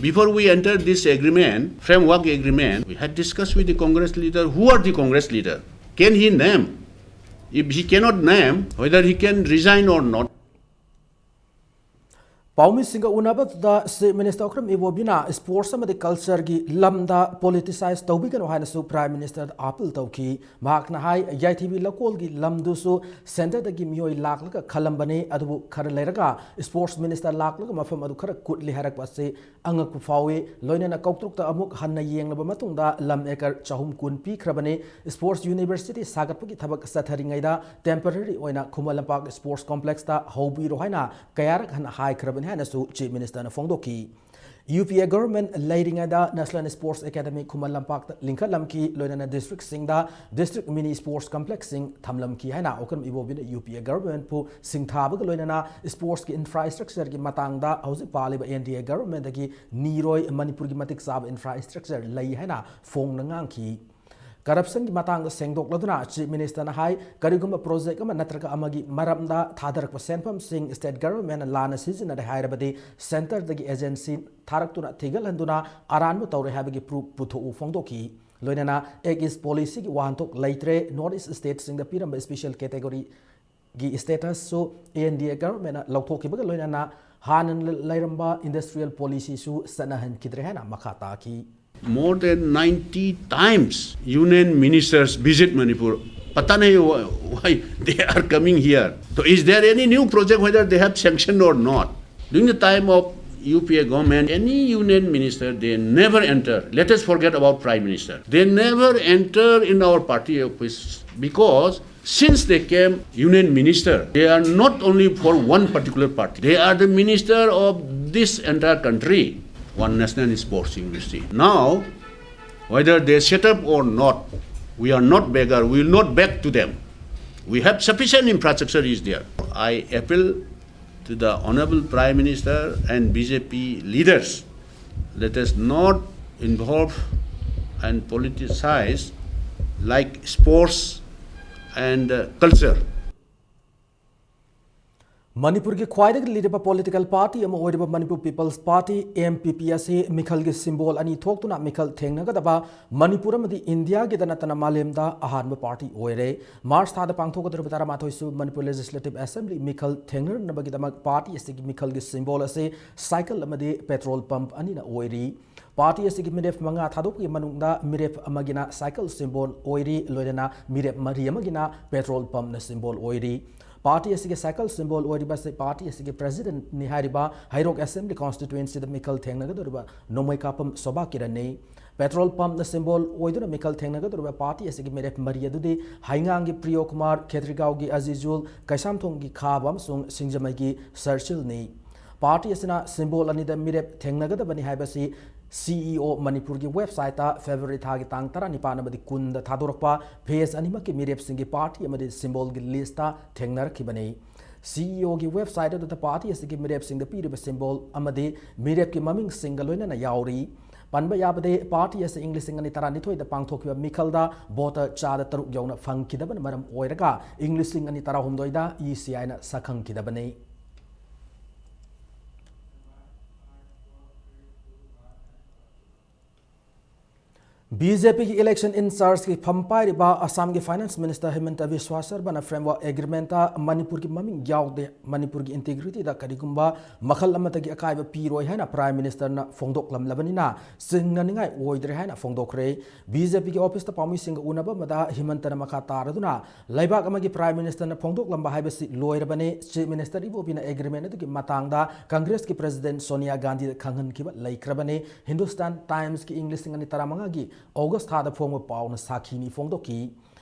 before we entered this agreement, framework agreement, we had discussed with the Congress leader. Who are the Congress leader? Can he name? If he cannot name, whether he can resign or not. ꯄꯥꯎꯃꯤꯁꯤꯡꯒ ꯎꯅꯕꯗꯨꯗ chief minister Okram ꯏꯕꯣꯕꯤꯅ sports ꯑꯃꯗꯤ ꯀꯜꯆꯔꯒꯤ ꯂꯝꯗ ꯄꯣꯂꯤꯇꯤꯁꯥꯏꯁ ꯇꯧꯕꯤꯒꯅꯨ ꯍꯥꯏꯅꯁꯨ prime ꯃꯤꯅꯤꯁꯇꯔꯗ appeal ꯇꯧꯈꯤ꯫ ꯃꯍꯥꯛꯅ ꯍꯥꯏ, ꯌꯥꯏꯊꯤꯕꯤ ꯂꯧꯀꯣꯜꯒꯤ ꯂꯝꯗꯨꯁꯨ ꯁꯦꯟꯇꯔꯗꯒꯤ ꯃꯤꯑꯣꯏ ꯂꯥꯛꯂꯒ ꯈꯜꯂꯝꯕꯅꯤ, ꯑꯗꯨꯕꯨ ꯈꯔ ꯂꯩꯔꯒ ꯁ꯭ꯄꯣꯔꯠꯁ ꯃꯤꯅꯤꯁꯇꯔ ꯂꯥꯛꯂꯒ ꯃꯐꯝ ꯑꯗꯨ ꯈꯔ ꯀꯨꯠꯂꯤ ꯍꯥꯏꯔꯛꯄ ꯑꯁꯤ ꯑꯉꯛꯄ ꯐꯥꯎꯏ꯫ ꯂꯣꯏꯅꯅ ꯀꯧꯇ꯭ꯔꯨꯛꯇ ꯑꯃꯨꯛ ꯍꯟꯅ ꯌꯦꯡꯂꯕ ꯃꯇꯨꯡꯗ ꯂꯝ ꯑꯦꯀꯔ ꯆꯍꯨꯝ ꯀꯨꯟ ꯄꯤꯈ꯭ꯔꯕꯅꯤ꯫ ꯁ꯭ꯄꯣꯔꯠꯁ ꯌꯨꯅꯤꯚꯔꯁꯤꯇꯤ ꯁꯥꯒꯠꯄꯒꯤ ꯊꯕꯛ ꯆꯠꯊꯔꯤꯉꯩꯗ ꯇꯦꯝꯄꯔꯔꯤ ꯑꯣꯏꯅ ꯈꯨꯃꯟ ꯂꯝꯄꯥꯛ ꯁ꯭ꯄꯣꯔꯠꯁ ꯀꯣꯝꯄ꯭ꯂꯦꯛꯁꯇ ꯍꯧꯕꯤꯔꯣ ꯍꯥꯏꯅ ꯀꯌꯥꯔꯛ ꯍꯟꯅ ꯍꯥꯏꯈ꯭ꯔꯕꯅꯤ ꯍꯥꯏꯅꯁꯨ ꯆꯤꯐ ꯃꯤꯅꯤꯁꯇꯔꯅ ꯐꯣꯡꯗꯣꯛꯈꯤ꯫ ꯌꯨ ꯄꯤ ꯑꯦ ꯒꯚꯔꯟꯃꯦꯟꯠ ꯂꯩꯔꯤꯉꯩꯗ ꯅꯦꯁꯅꯦꯜ ꯁ꯭ꯄꯣꯔꯠꯁ ꯑꯦꯀꯥꯗꯃꯤ ꯈꯨꯃꯟ ꯂꯝꯄꯥꯛꯇ ꯂꯤꯡꯈꯠꯂꯝꯈꯤ, ꯂꯣꯏꯅꯅ ꯗꯤꯁꯇ꯭ꯔꯤꯛꯁꯤꯡꯗ ꯗꯤꯁꯇ꯭ꯔꯤꯛ ꯃꯤꯅꯤ ꯁ꯭ꯄꯣꯔꯠꯁ ꯀꯝꯄ꯭ꯂꯦꯛꯁꯁꯤꯡ ꯊꯝꯂꯝꯈꯤ ꯍꯥꯏꯅ ꯑꯣꯀ꯭ꯔꯝ ꯏꯕꯣꯕꯤꯅ ꯌꯨ ꯄꯤ ꯑꯦ ꯒꯚꯔꯟꯃꯦꯟꯠꯄꯨ ꯁꯤꯡꯊꯥꯕꯒ ꯂꯣꯏꯅꯅ ꯁ꯭ꯄꯣꯔꯠꯁꯀꯤ ꯏꯟꯐ꯭ꯔꯥꯁ꯭ꯇ꯭ꯔꯛꯆꯔꯒꯤ ꯃꯇꯥꯡꯗ ꯍꯧꯖꯤꯛ ꯄꯥꯜꯂꯤꯕ ꯑꯦꯟ ꯗꯤ ꯑꯦ ꯒꯚꯔꯟꯃꯦꯟꯠꯇꯒꯤ ꯅꯤꯔꯣꯏ, ꯃꯅꯤꯄꯨꯔꯒꯤ ꯃꯇꯤꯛ ꯆꯥꯕ ꯏꯟꯐ꯭ꯔꯥꯁ꯭ꯇ꯭ꯔꯛꯆꯔ ꯂꯩ ꯍꯥꯏꯅ ꯐꯣꯡꯅ ꯉꯥꯡꯈꯤ꯫ ꯀꯔꯞꯁꯟꯒꯤ ꯃꯇꯥꯡꯗ ꯁꯦꯡꯗꯣꯛꯂꯗꯨꯅ ꯆꯤꯐ ꯃꯤꯅꯤꯁꯇꯔꯅ ꯍꯥꯏ, ꯀꯔꯤꯒꯨꯝꯕ ꯄ꯭ꯔꯣꯖꯦꯛ ꯑꯃ ꯅꯠꯇ꯭ꯔꯒ ꯑꯃꯒꯤ ꯃꯔꯝꯗ ꯊꯥꯗꯔꯛꯄ ꯁꯦꯟꯐꯝꯁꯤꯡ ꯁ꯭ꯇꯦꯠ ꯒꯚꯔꯟꯃꯦꯟꯠꯅ ꯂꯥꯟꯅ ꯁꯤꯖꯤꯟꯅꯔꯦ ꯍꯥꯏꯔꯕꯗꯤ ꯁꯦꯟꯇꯔꯗꯒꯤ ꯑꯦꯖꯦꯟꯁꯤ ꯊꯥꯔꯛꯇꯨꯅ ꯊꯤꯒꯠꯍꯟꯗꯨꯅ ꯑꯔꯥꯟꯕ ꯇꯧꯔꯦ ꯍꯥꯏꯕꯒꯤ ꯄ꯭ꯔꯨꯐ ꯄꯨꯊꯣꯛꯎ ꯐꯣꯡꯗꯣꯛꯈꯤ꯫ ꯂꯣꯏꯅꯅ ꯑꯦꯛ ꯏꯁ ꯄꯣꯂꯤꯁꯤꯒꯤ ꯋꯥꯍꯟꯊꯣꯛ ꯂꯩꯇ꯭ꯔꯦ, ꯅꯣꯔꯠ ꯏꯁ ꯁ꯭ꯇꯦꯠꯁꯤꯡꯗ ꯄꯤꯔꯝꯕ ꯁ꯭ꯄꯦꯁꯦꯜ ꯀꯦꯇꯦꯒꯣꯔꯤ ꯒꯤ status ꯁꯨ N D A government ꯅ ꯂꯧꯊꯣꯛꯈꯤꯕꯒ ꯂꯣꯏꯅꯅ ꯍꯥꯟꯅ ꯂꯩꯔꯝꯕ industrial policy ꯁꯨ ꯆꯠꯅꯍꯟꯈꯤꯗ꯭ꯔꯦ ꯍꯥꯏꯅ ꯃꯈꯥ ꯇꯥꯈꯤ꯫ More than ninety times union ministers visit Manipur. Pata nahi why they are coming here. So is there any new project, whether they have sanctioned or not? During the time of U P A government, any union minister, they never enter. Let us forget about prime minister. They never enter in our party office because since they came union minister, they are not only for one particular party. They are the minister of this entire country. One national sports university. Now, whether they set up or not, we are not beggar. We will not beg to them. We have sufficient infrastructure is there. I appeal to the Honorable Prime Minister and B J P leaders, let us not involve and politicize like sports and uh, culture. ꯃꯅꯤꯄꯨꯔꯒꯤ ꯈ꯭ꯋꯥꯏꯗꯒꯤ ꯂꯤꯔꯕ political party ꯑꯃ ꯑꯣꯏꯔꯤꯕ Manipur People's Party, M P P, ꯑꯁꯤ ꯃꯤꯈꯜꯒꯤ symbol ꯑꯅꯤ ꯊꯣꯛꯇꯨꯅ ꯃꯤꯈꯜ ꯊꯦꯡꯅꯒꯗꯕ ꯃꯅꯤꯄꯨꯔ ꯑꯃꯗꯤ ꯏꯟꯗꯤꯌꯥꯒꯤꯗ ꯅꯠꯇꯅ ꯃꯥꯂꯦꯝꯗ ꯑꯍꯥꯟꯕ party ꯑꯣꯏꯔꯦ꯫ March ꯊꯥꯗ ꯄꯥꯡꯊꯣꯛꯀꯗꯧꯔꯤꯕ ꯇꯔꯥꯃꯥꯊꯣꯏꯁꯨ Manipur Legislative Assembly ꯃꯤꯈꯜ ꯊꯦꯡꯅꯅꯕꯒꯤꯗꯃꯛ party ꯑꯁꯤꯒꯤ ꯃꯤꯈꯜꯒꯤ symbol ꯑꯁꯤ cycle ꯑꯃꯗꯤ petrol pump ꯑꯅꯤꯅ ꯑꯣꯏꯔꯤ꯫ Party ꯑꯁꯤꯒꯤ ꯃꯤꯔꯦꯞ ꯃꯉꯥ ꯊꯥꯗꯣꯛꯄꯒꯤ ꯃꯅꯨꯡꯗ ꯃꯤꯔꯦꯞ ꯑꯃꯒꯤꯅ cycle symbol ꯑꯣꯏꯔꯤ, ꯂꯣꯏꯅꯅ ꯃꯤꯔꯦꯞ ꯃꯔꯤ ꯑꯃꯒꯤꯅ petrol pump ꯅ symbol ꯑꯣꯏꯔꯤ꯫ Party ꯑꯁꯤꯒꯤ cycle symbol ꯑꯣꯏꯔꯤꯕ ꯑꯁꯤ party ꯑꯁꯤꯒꯤ president ꯅꯤ ꯍꯥꯏꯔꯤꯕ ꯍꯩꯔꯣꯛ Assembly Constituency ꯗ ꯃꯤꯈꯜ ꯊꯦꯡꯅꯒꯗꯧꯔꯤꯕ ꯅꯣꯡꯃꯩꯀꯥꯞꯄꯝ ꯁꯣꯚꯥ ꯀꯤꯔꯟꯅꯤ꯫ Petrol pump ꯅ symbol ꯑꯣꯏꯗꯨꯅ ꯃꯤꯈꯜ ꯊꯦꯡꯅꯒꯗꯧꯔꯤꯕ party ꯑꯁꯤꯒꯤ ꯃꯤꯔꯦꯞ ꯃꯔꯤ ꯑꯗꯨꯗꯤ ꯍꯩꯉꯥꯡꯒꯤ ꯄ꯭ꯔꯤꯌꯣ ꯀꯨꯃꯥꯔ, ꯈꯦꯇ꯭ꯔꯤꯒꯥꯎꯒꯤ ꯑꯖꯤꯖꯨꯜ, ꯀꯩꯁꯥꯝꯊꯣꯡꯒꯤ ꯈꯥꯕ ꯑꯃꯁꯨꯡ ꯁꯤꯡꯖꯃꯩꯒꯤ ꯁꯔꯁꯤꯜꯅꯤ꯫ Party ꯑꯁꯤꯅ symbol ꯑꯅꯤꯗ ꯃꯤꯔꯦꯞ ꯊꯦꯡꯅꯒꯗꯕꯅꯤ ꯍꯥꯏꯕꯁꯤ C E O ꯃꯅꯤꯄꯨꯔꯒꯤ website ꯇ February ꯊꯥꯒꯤ ꯇꯥꯡ ꯇꯔꯥꯅꯤꯄꯥꯟ ꯑꯃꯗꯤ ꯀꯨꯟꯗ ꯊꯥꯗꯣꯔꯛꯄ phase ꯑꯅꯤꯃꯛꯀꯤ ꯃꯤꯔꯦꯞꯁꯤꯡꯒꯤ party ꯑꯃꯗꯤ symbol ꯒꯤ list ꯇ ꯊꯦꯡꯅꯔꯛꯈꯤꯕꯅꯤ꯫ C E O ꯒꯤ website ꯑꯗꯨꯗ party ꯑꯁꯤꯒꯤ ꯃꯤꯔꯦꯞꯁꯤꯡꯗ ꯄꯤꯔꯤꯕ symbol ꯑꯃꯗꯤ ꯃꯤꯔꯦꯞꯀꯤ ꯃꯃꯤꯡꯁꯤꯡꯒ ꯂꯣꯏꯅꯅ ꯌꯥꯎꯔꯤ꯫ ꯄꯟꯕ ꯌꯥꯕꯗꯤ, party ꯑꯁꯤ ꯏꯪ ꯂꯤꯁꯤꯡ ꯑꯅꯤ ꯇꯔꯥꯅꯤꯊꯣꯏꯗ ꯄꯥꯡꯊꯣꯛꯈꯤꯕ ꯃꯤꯈꯜꯗ voter ꯆꯥꯗ ꯇꯔꯨꯛ ꯌꯧꯅ ꯐꯪꯈꯤꯗꯕꯅ ꯃꯔꯝ ꯑꯣꯏꯔꯒ ꯏꯪ ꯂꯤꯁꯤꯡ ꯑꯅꯤ ꯇꯔꯥꯍꯨꯝꯗꯣꯏꯗ E C I ꯅ ꯁꯛꯈꯪꯈꯤꯗꯕꯅꯤ꯫ ꯕꯤ ꯖꯦ ꯄꯤꯒꯤ election in chargeꯀꯤ ꯐꯝ ꯄꯥꯏꯔꯤꯕ ꯑꯁꯥꯝꯒꯤ Finance Minister ꯍꯤꯃꯟꯇ ꯕꯤꯁ꯭ꯋꯥ ꯁꯔꯃꯅ framework agreementꯇ ꯃꯅꯤꯄꯨꯔꯒꯤ ꯃꯃꯤꯡ ꯌꯥꯎꯗꯦ, ꯃꯅꯤꯄꯨꯔꯒꯤ integrityꯗ ꯀꯔꯤꯒꯨꯝꯕ ꯃꯈꯜ ꯑꯃꯠꯇꯒꯤ ꯑꯀꯥꯏꯕ ꯄꯤꯔꯣꯏ ꯍꯥꯏꯅ Prime Ministerꯅ ꯐꯣꯡꯗꯣꯛꯂꯝꯂꯕꯅꯤꯅ ꯆꯤꯡꯅꯅꯤꯡꯉꯥꯏ ꯑꯣꯏꯗ꯭ꯔꯦ ꯍꯥꯏꯅ ꯐꯣꯡꯗꯣꯛꯈ꯭ꯔꯦ꯫ ꯕꯤ ꯖꯦ ꯄꯤꯒꯤ officeꯇ ꯄꯥꯎꯃꯤꯁꯤꯡꯒ ꯎꯅꯕ ꯑꯃꯗ ꯍꯤꯃꯟꯇꯅ ꯃꯈꯥ ꯇꯥꯔꯗꯨꯅ, ꯂꯩꯕꯥꯛ ꯑꯃꯒꯤ Prime Ministerꯅ ꯐꯣꯡꯗꯣꯛꯂꯝꯕ ꯍꯥꯏꯕꯁꯤ ꯂꯣꯏꯔꯕꯅꯤ꯫ Chief Minister ꯏꯕꯣꯕꯤꯅ agreement ꯑꯗꯨꯒꯤ ꯃꯇꯥꯡꯗ Congressꯀꯤ President ꯁꯣꯅꯤꯌꯥ ꯒꯥꯟꯙꯤꯗ ꯈꯪꯍꯟꯈꯤꯕ ꯂꯩꯈ꯭ꯔꯕꯅꯤ꯫ Hindustan Timesꯀꯤ ꯏꯪ ꯂꯤꯁꯤꯡ ꯑꯅꯤ ꯇꯔꯥꯃꯉꯥꯒꯤ August ꯊꯥꯗ ꯐꯣꯡꯕ ꯄꯥꯎꯅ ꯁꯥꯈꯤꯅꯤ ꯐꯣꯡꯗꯣꯛꯈꯤ꯫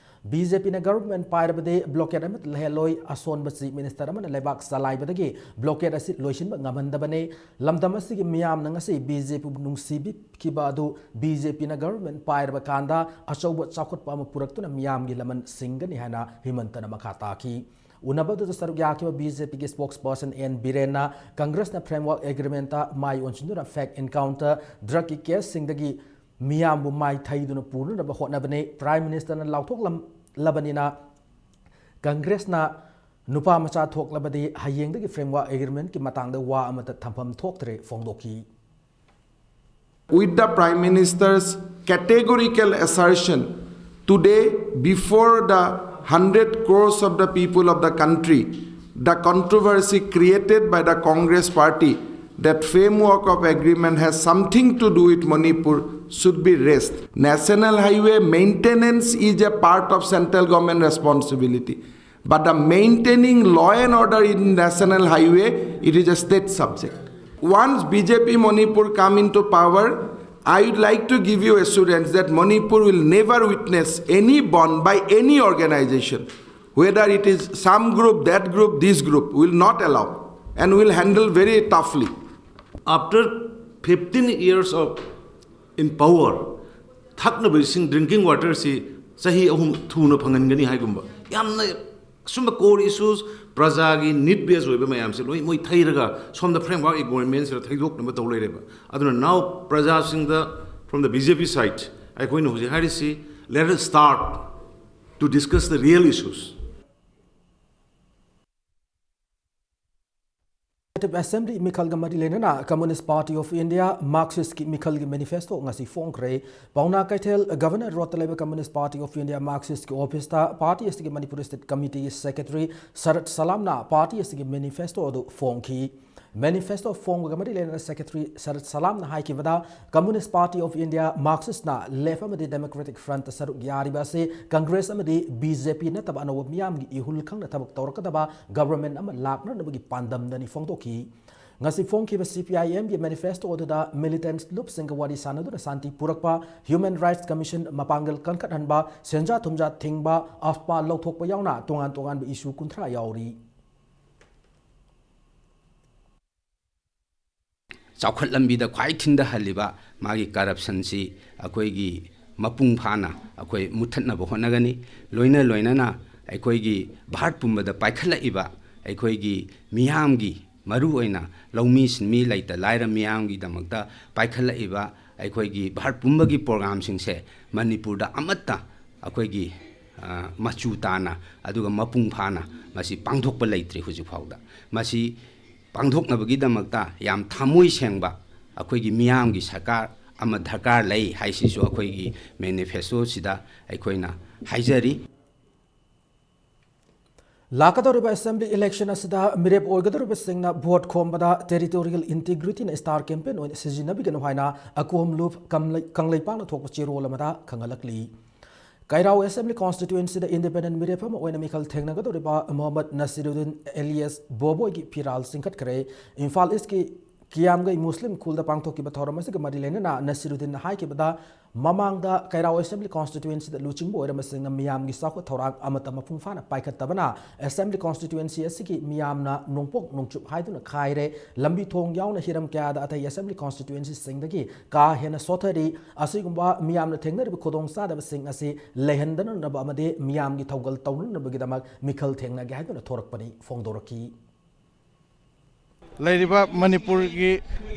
ꯕꯤ ꯖꯦ ꯄꯤꯅ government ꯄꯥꯏꯔꯕꯗꯤ blockade ꯑꯃꯠꯇ ꯂꯩꯍꯜꯂꯣꯏ꯫ ꯑꯁꯣꯟꯕ Chief Minister ꯑꯃꯅ ꯂꯩꯕꯥꯛ ꯆꯂꯥꯏꯕꯗꯒꯤ blockade ꯑꯁꯤ ꯂꯣꯏꯁꯤꯟꯕ ꯉꯝꯍꯟꯗꯕꯅꯤ꯫ ꯂꯝꯗꯝ ꯑꯁꯤꯒꯤ ꯃꯤꯌꯥꯝꯅ ꯉꯁꯤ ꯕꯤ ꯖꯦ ꯄꯤꯕꯨ ꯅꯨꯡꯁꯤꯕꯤꯈꯤꯕ ꯑꯗꯨ ꯕꯤ ꯖꯦ ꯄꯤꯅ government ꯄꯥꯏꯔꯕ ꯀꯥꯟꯗ ꯑꯆꯧꯕ ꯆꯥꯎꯈꯠꯄ ꯑꯃ ꯄꯨꯔꯛꯇꯨꯅ ꯃꯤꯌꯥꯝꯒꯤ ꯂꯃꯟ ꯁꯤꯡꯒꯅꯤ ꯍꯥꯏꯅ ꯍꯤꯃꯟꯇꯅ ꯃꯈꯥ ꯇꯥꯈꯤ꯫ ꯎꯅꯕꯗꯨꯗ ꯁꯔꯨꯛ ꯌꯥꯈꯤꯕ ꯕꯤ ꯖꯦ ꯄꯤꯒꯤ spokesperson ꯑꯦꯟ ꯕꯤꯔꯦꯟꯅ Congressꯅ framework agreementꯇ ꯃꯥꯏ ꯑꯣꯟꯁꯤꯟꯗꯨꯅ fake encounter, drugꯀꯤ caseꯁꯤꯡꯗꯒꯤ ꯃꯤꯌꯥꯝꯕꯨ ꯃꯥꯏ ꯊꯩꯗꯨꯅ ꯄꯨꯅꯅꯕ ꯍꯣꯠꯅꯕꯅꯤ꯫ Prime Ministerꯅ ꯂꯥꯎꯊꯣꯛꯂꯝꯂꯕꯅꯤꯅ Congressꯅ ꯅꯨꯄꯥ ꯃꯆꯥ ꯊꯣꯛꯂꯕꯗꯤ ꯍꯌꯦꯡꯗꯒꯤ framework agreementꯀꯤ ꯃꯇꯥꯡꯗ ꯋꯥ ꯑꯃꯠꯇ ꯊꯝꯐꯝ ꯊꯣꯛꯇ꯭ꯔꯦ ꯐꯣꯡꯗꯣꯛꯈꯤ꯫ With the Prime Minister's categorical assertion today before the hundred crores of the people of the country, the controversy created by the Congress party that framework of agreement has something to do with Manipur should be raised. National highway maintenance is a part of central government responsibility. But the maintaining law and order in national highway, it is a state subject. Once B J P Manipur come into power, I would like to give you assurance that Manipur will never witness any bomb by any organization, whether it is some group, that group, this group, will not allow and will handle very toughly. After fifteen years of in power, ꯊꯛꯅꯕ ꯏꯁꯤꯡ, drinking waterꯁꯤ ꯆꯍꯤ ꯑꯍꯨꯝ ꯊꯨꯅ ꯐꯪꯍꯟꯒꯅꯤ ꯍꯥꯏꯒꯨꯝꯕ ꯌꯥꯝꯅ ꯑꯁꯨꯝꯕ core issues, ꯄ꯭ꯔꯖꯥꯒꯤ need base ꯑꯣꯏꯕ ꯃꯌꯥꯝꯁꯦ ꯂꯣꯏ ꯃꯣꯏ ꯊꯩꯔꯒ ꯁꯣꯝꯗ framework agreementꯁꯤꯗ ꯊꯩꯗꯣꯛꯅꯕ ꯇꯧ ꯂꯩꯔꯦꯕ꯫ ꯑꯗꯨꯅ now ꯄ꯭ꯔꯖꯥꯁꯤꯡꯗ, from the B J P side, ꯑꯩꯈꯣꯏꯅ ꯍꯧꯖꯤꯛ ꯍꯥꯏꯔꯤꯁꯤ, let us start to discuss the real issues. Legislative Assembly ꯃꯤꯈꯜꯒ ꯃꯔꯤ ꯂꯩꯅꯅ Communist Party of India Marxist ꯀꯤ ꯃꯤꯈꯜꯒꯤ manifesto ꯉꯁꯤ ꯐꯣꯡꯈ꯭ꯔꯦ꯫ ꯄꯥꯎꯅꯥ ꯀꯩꯊꯦꯜ Governor Road ꯇ ꯂꯩꯕ Communist Party of India Marxist ꯀꯤ office ꯇ party ꯑꯁꯤꯒꯤ Manipur State Committee ꯒꯤ Secretary ꯁꯔꯠ ꯁꯂꯥꯝꯅ party ꯑꯁꯤꯒꯤ manifesto ꯑꯗꯨ ꯐꯣꯡꯈꯤ꯫ Manifesto ꯐꯣꯡꯕꯒ ꯃꯔꯤ ꯂꯩꯅꯅ Secretary shirt ꯁꯂꯥꯝꯅ ꯍꯥꯏꯈꯤꯕꯗ, Communist Party of India Marxist ꯅ Left ꯑꯃꯗꯤ Democratic Front ꯇ ꯁꯔꯨꯛ ꯌꯥꯔꯤꯕ ꯑꯁꯤ Congress ꯑꯃꯗꯤ B J P ꯅꯠꯇꯕ ꯑꯅꯧꯕ ꯃꯤꯌꯥꯝꯒꯤ ꯏꯍꯨꯜ ꯈꯪꯅ ꯊꯕꯛ ꯇꯧꯔꯛꯀꯗꯕ government ꯑꯃ ꯂꯥꯛꯅꯅꯕꯒꯤ ꯄꯥꯟꯗꯝꯗꯅꯤ ꯐꯣꯡꯗꯣꯛꯈꯤ꯫ ꯉꯁꯤ ꯐꯣꯡꯈꯤꯕ C P I M ꯒꯤ manifesto ꯑꯗꯨꯗ militant ꯂꯨꯞꯁꯤꯡꯒ ꯋꯥꯔꯤ ꯁꯥꯟꯅꯗꯨꯅ ꯁꯥꯟꯇꯤ ꯄꯨꯔꯛꯄ, human rights commission ꯃꯄꯥꯡꯒꯜ ꯀꯟꯈꯠꯍꯟꯕ, ꯁꯦꯟꯖꯥ ꯊꯨꯝꯖꯥ ꯊꯤꯡꯕ, AFSPA ꯂꯧꯊꯣꯛꯄ ꯌꯥꯎꯅ ꯇꯣꯉꯥꯟ ꯇꯣꯉꯥꯟꯕ issue ꯀꯨꯟꯊ꯭ꯔꯥ ꯌꯥꯎꯔꯤ꯫ ꯆꯥꯎꯈꯠ ꯂꯝꯕꯤꯗ ꯈ꯭ꯋꯥꯏ ꯊꯤꯟꯊꯍꯜꯂꯤꯕ ꯃꯥꯒꯤ corruption ꯁꯤ ꯑꯩꯈꯣꯏꯒꯤ ꯃꯄꯨꯡ ꯐꯥꯅ ꯑꯩꯈꯣꯏ ꯃꯨꯊꯠꯅꯕ ꯍꯣꯠꯅꯒꯅꯤ꯫ ꯂꯣꯏꯅ ꯂꯣꯏꯅꯅ ꯑꯩꯈꯣꯏꯒꯤ ꯚꯥꯔꯠ ꯄꯨꯝꯕꯗ ꯄꯥꯏꯈꯠꯂꯛꯏꯕ ꯑꯩꯈꯣꯏꯒꯤ ꯃꯤꯌꯥꯝꯒꯤ, ꯃꯔꯨꯑꯣꯏꯅ ꯂꯧꯃꯤ ꯁꯤꯟꯃꯤ ꯂꯩꯇ ꯂꯥꯏꯔ ꯃꯤꯌꯥꯝꯒꯤꯗꯃꯛꯇ ꯄꯥꯏꯈꯠꯂꯛꯏꯕ ꯑꯩꯈꯣꯏꯒꯤ ꯚꯥꯔꯠ ꯄꯨꯝꯕꯒꯤ program ꯁꯤꯡꯁꯦ ꯃꯅꯤꯄꯨꯔꯗ ꯑꯃꯠꯇ ꯑꯩꯈꯣꯏꯒꯤ, ꯑ, ꯃꯆꯨ ꯇꯥꯅ ꯑꯗꯨꯒ ꯃꯄꯨꯡ ꯐꯥꯅ ꯃꯁꯤ ꯄꯥꯡꯊꯣꯛꯄ ꯂꯩꯇ꯭ꯔꯤ ꯍꯧꯖꯤꯛ ꯐꯥꯎꯗ꯫ ꯃꯁꯤ ꯄꯥꯡꯊꯣꯛꯅꯕꯒꯤꯗꯃꯛꯇ ꯌꯥꯝ ꯊꯃꯣꯏ ꯁꯦꯡꯕ ꯑꯩꯈꯣꯏꯒꯤ ꯃꯤꯌꯥꯝꯒꯤ ꯁꯔꯀꯥꯔ ꯑꯃ ꯗꯔꯀꯥꯔ ꯂꯩ ꯍꯥꯏꯁꯤꯁꯨ ꯑꯩꯈꯣꯏꯒꯤ manifesto ꯁꯤꯗ ꯑꯩꯈꯣꯏꯅ ꯍꯥꯏꯖꯔꯤ꯫ ꯂꯥꯛꯀꯗꯧꯔꯤꯕ Assembly election ꯑꯁꯤꯗ ꯃꯤꯔꯦꯞ ꯑꯣꯏꯒꯗꯧꯔꯤꯕꯁꯤꯡꯅ vote ꯈꯣꯝꯕꯗ territorial integrity ꯅ star campaign ꯑꯣꯏꯅ ꯁꯤꯖꯤꯟꯅꯕꯤꯒꯅꯨ ꯍꯥꯏꯅ ꯑꯀꯣꯝ ꯂꯨꯞ ꯀꯝꯂꯩ-, ꯀꯪꯂꯩꯄꯥꯛꯅ ꯊꯣꯛꯄ ꯆꯦꯔꯣꯜ ꯑꯃꯗ ꯈꯪꯍꯜꯂꯛꯂꯤ꯫ ꯀꯩꯔꯥꯎ Assembly Constituency ꯗ independent ꯃꯤꯔꯦꯞ ꯑꯃ ꯑꯣꯏꯅ ꯃꯤꯈꯜ ꯊꯦꯡꯅꯒꯗꯧꯔꯤꯕ ꯃꯣꯍꯝꯃꯗ ꯅꯁꯤꯔꯨꯗꯤꯟ alias ꯕꯣꯕꯣꯏꯒꯤ ꯐꯤꯔꯥꯜ ꯆꯤꯡꯈꯠꯈ꯭ꯔꯦ꯫ ꯏꯝꯐꯥꯜ East ꯀꯤ ꯀꯤꯌꯥꯝꯒꯩ ꯃꯨꯁꯂꯤꯝ ꯈꯨꯜꯗ ꯄꯥꯡꯊꯣꯛꯈꯤꯕ ꯊꯧꯔꯝ ꯑꯁꯤꯒ ꯃꯔꯤ ꯂꯩꯅꯅ ꯅꯁꯤꯔꯨꯗꯤꯟꯅ ꯍꯥꯏꯈꯤꯕꯗ, ꯃꯃꯥꯡꯗ ꯀꯩꯔꯥꯎ Assembly Constituency ꯗ ꯂꯨꯆꯤꯡꯕ ꯑꯣꯏꯔꯝꯕꯁꯤꯡꯅ ꯃꯤꯌꯥꯝꯒꯤ ꯆꯥꯎꯈꯠ ꯊꯧꯔꯥꯡ ꯑꯃꯠꯇ ꯃꯄꯨꯡ ꯐꯥꯅ ꯄꯥꯏꯈꯠꯇꯕꯅ Assembly Constituency ꯑꯁꯤꯒꯤ ꯃꯤꯌꯥꯝꯅ ꯅꯣꯡꯄꯣꯛ ꯅꯣꯡꯆꯨꯞ ꯍꯥꯏꯗꯨꯅ ꯈꯥꯏꯔꯦ꯫ ꯂꯝꯕꯤ ꯊꯣꯡ ꯌꯥꯎꯅ ꯍꯤꯔꯝ ꯀꯌꯥꯗ ꯑꯇꯩ Assembly Constituency ꯁꯤꯡꯗꯒꯤ ꯀꯥ ꯍꯦꯟꯅ ꯁꯣꯠꯊꯔꯤ꯫ ꯑꯁꯤꯒꯨꯝꯕ ꯃꯤꯌꯥꯝꯅ ꯊꯦꯡꯅꯔꯤꯕ ꯈꯨꯗꯣꯡꯆꯥꯗꯕꯁꯤꯡ ꯑꯁꯤ ꯂꯩꯍꯟꯗꯅꯕ ꯑꯃꯗꯤ ꯃꯤꯌꯥꯝꯒꯤ ꯊꯧꯒꯜ ꯇꯧꯅꯅꯕꯒꯤꯗꯃꯛ ꯃꯤꯈꯜ ꯊꯦꯡꯅꯒꯦ ꯍꯥꯏꯗꯨꯅ ꯊꯣꯔꯛꯄꯅꯤ ꯐꯣꯡꯗꯣꯔꯛꯈꯤ꯫ ꯂꯩꯔꯤꯕ ꯃꯅꯤꯄꯨꯔꯒꯤ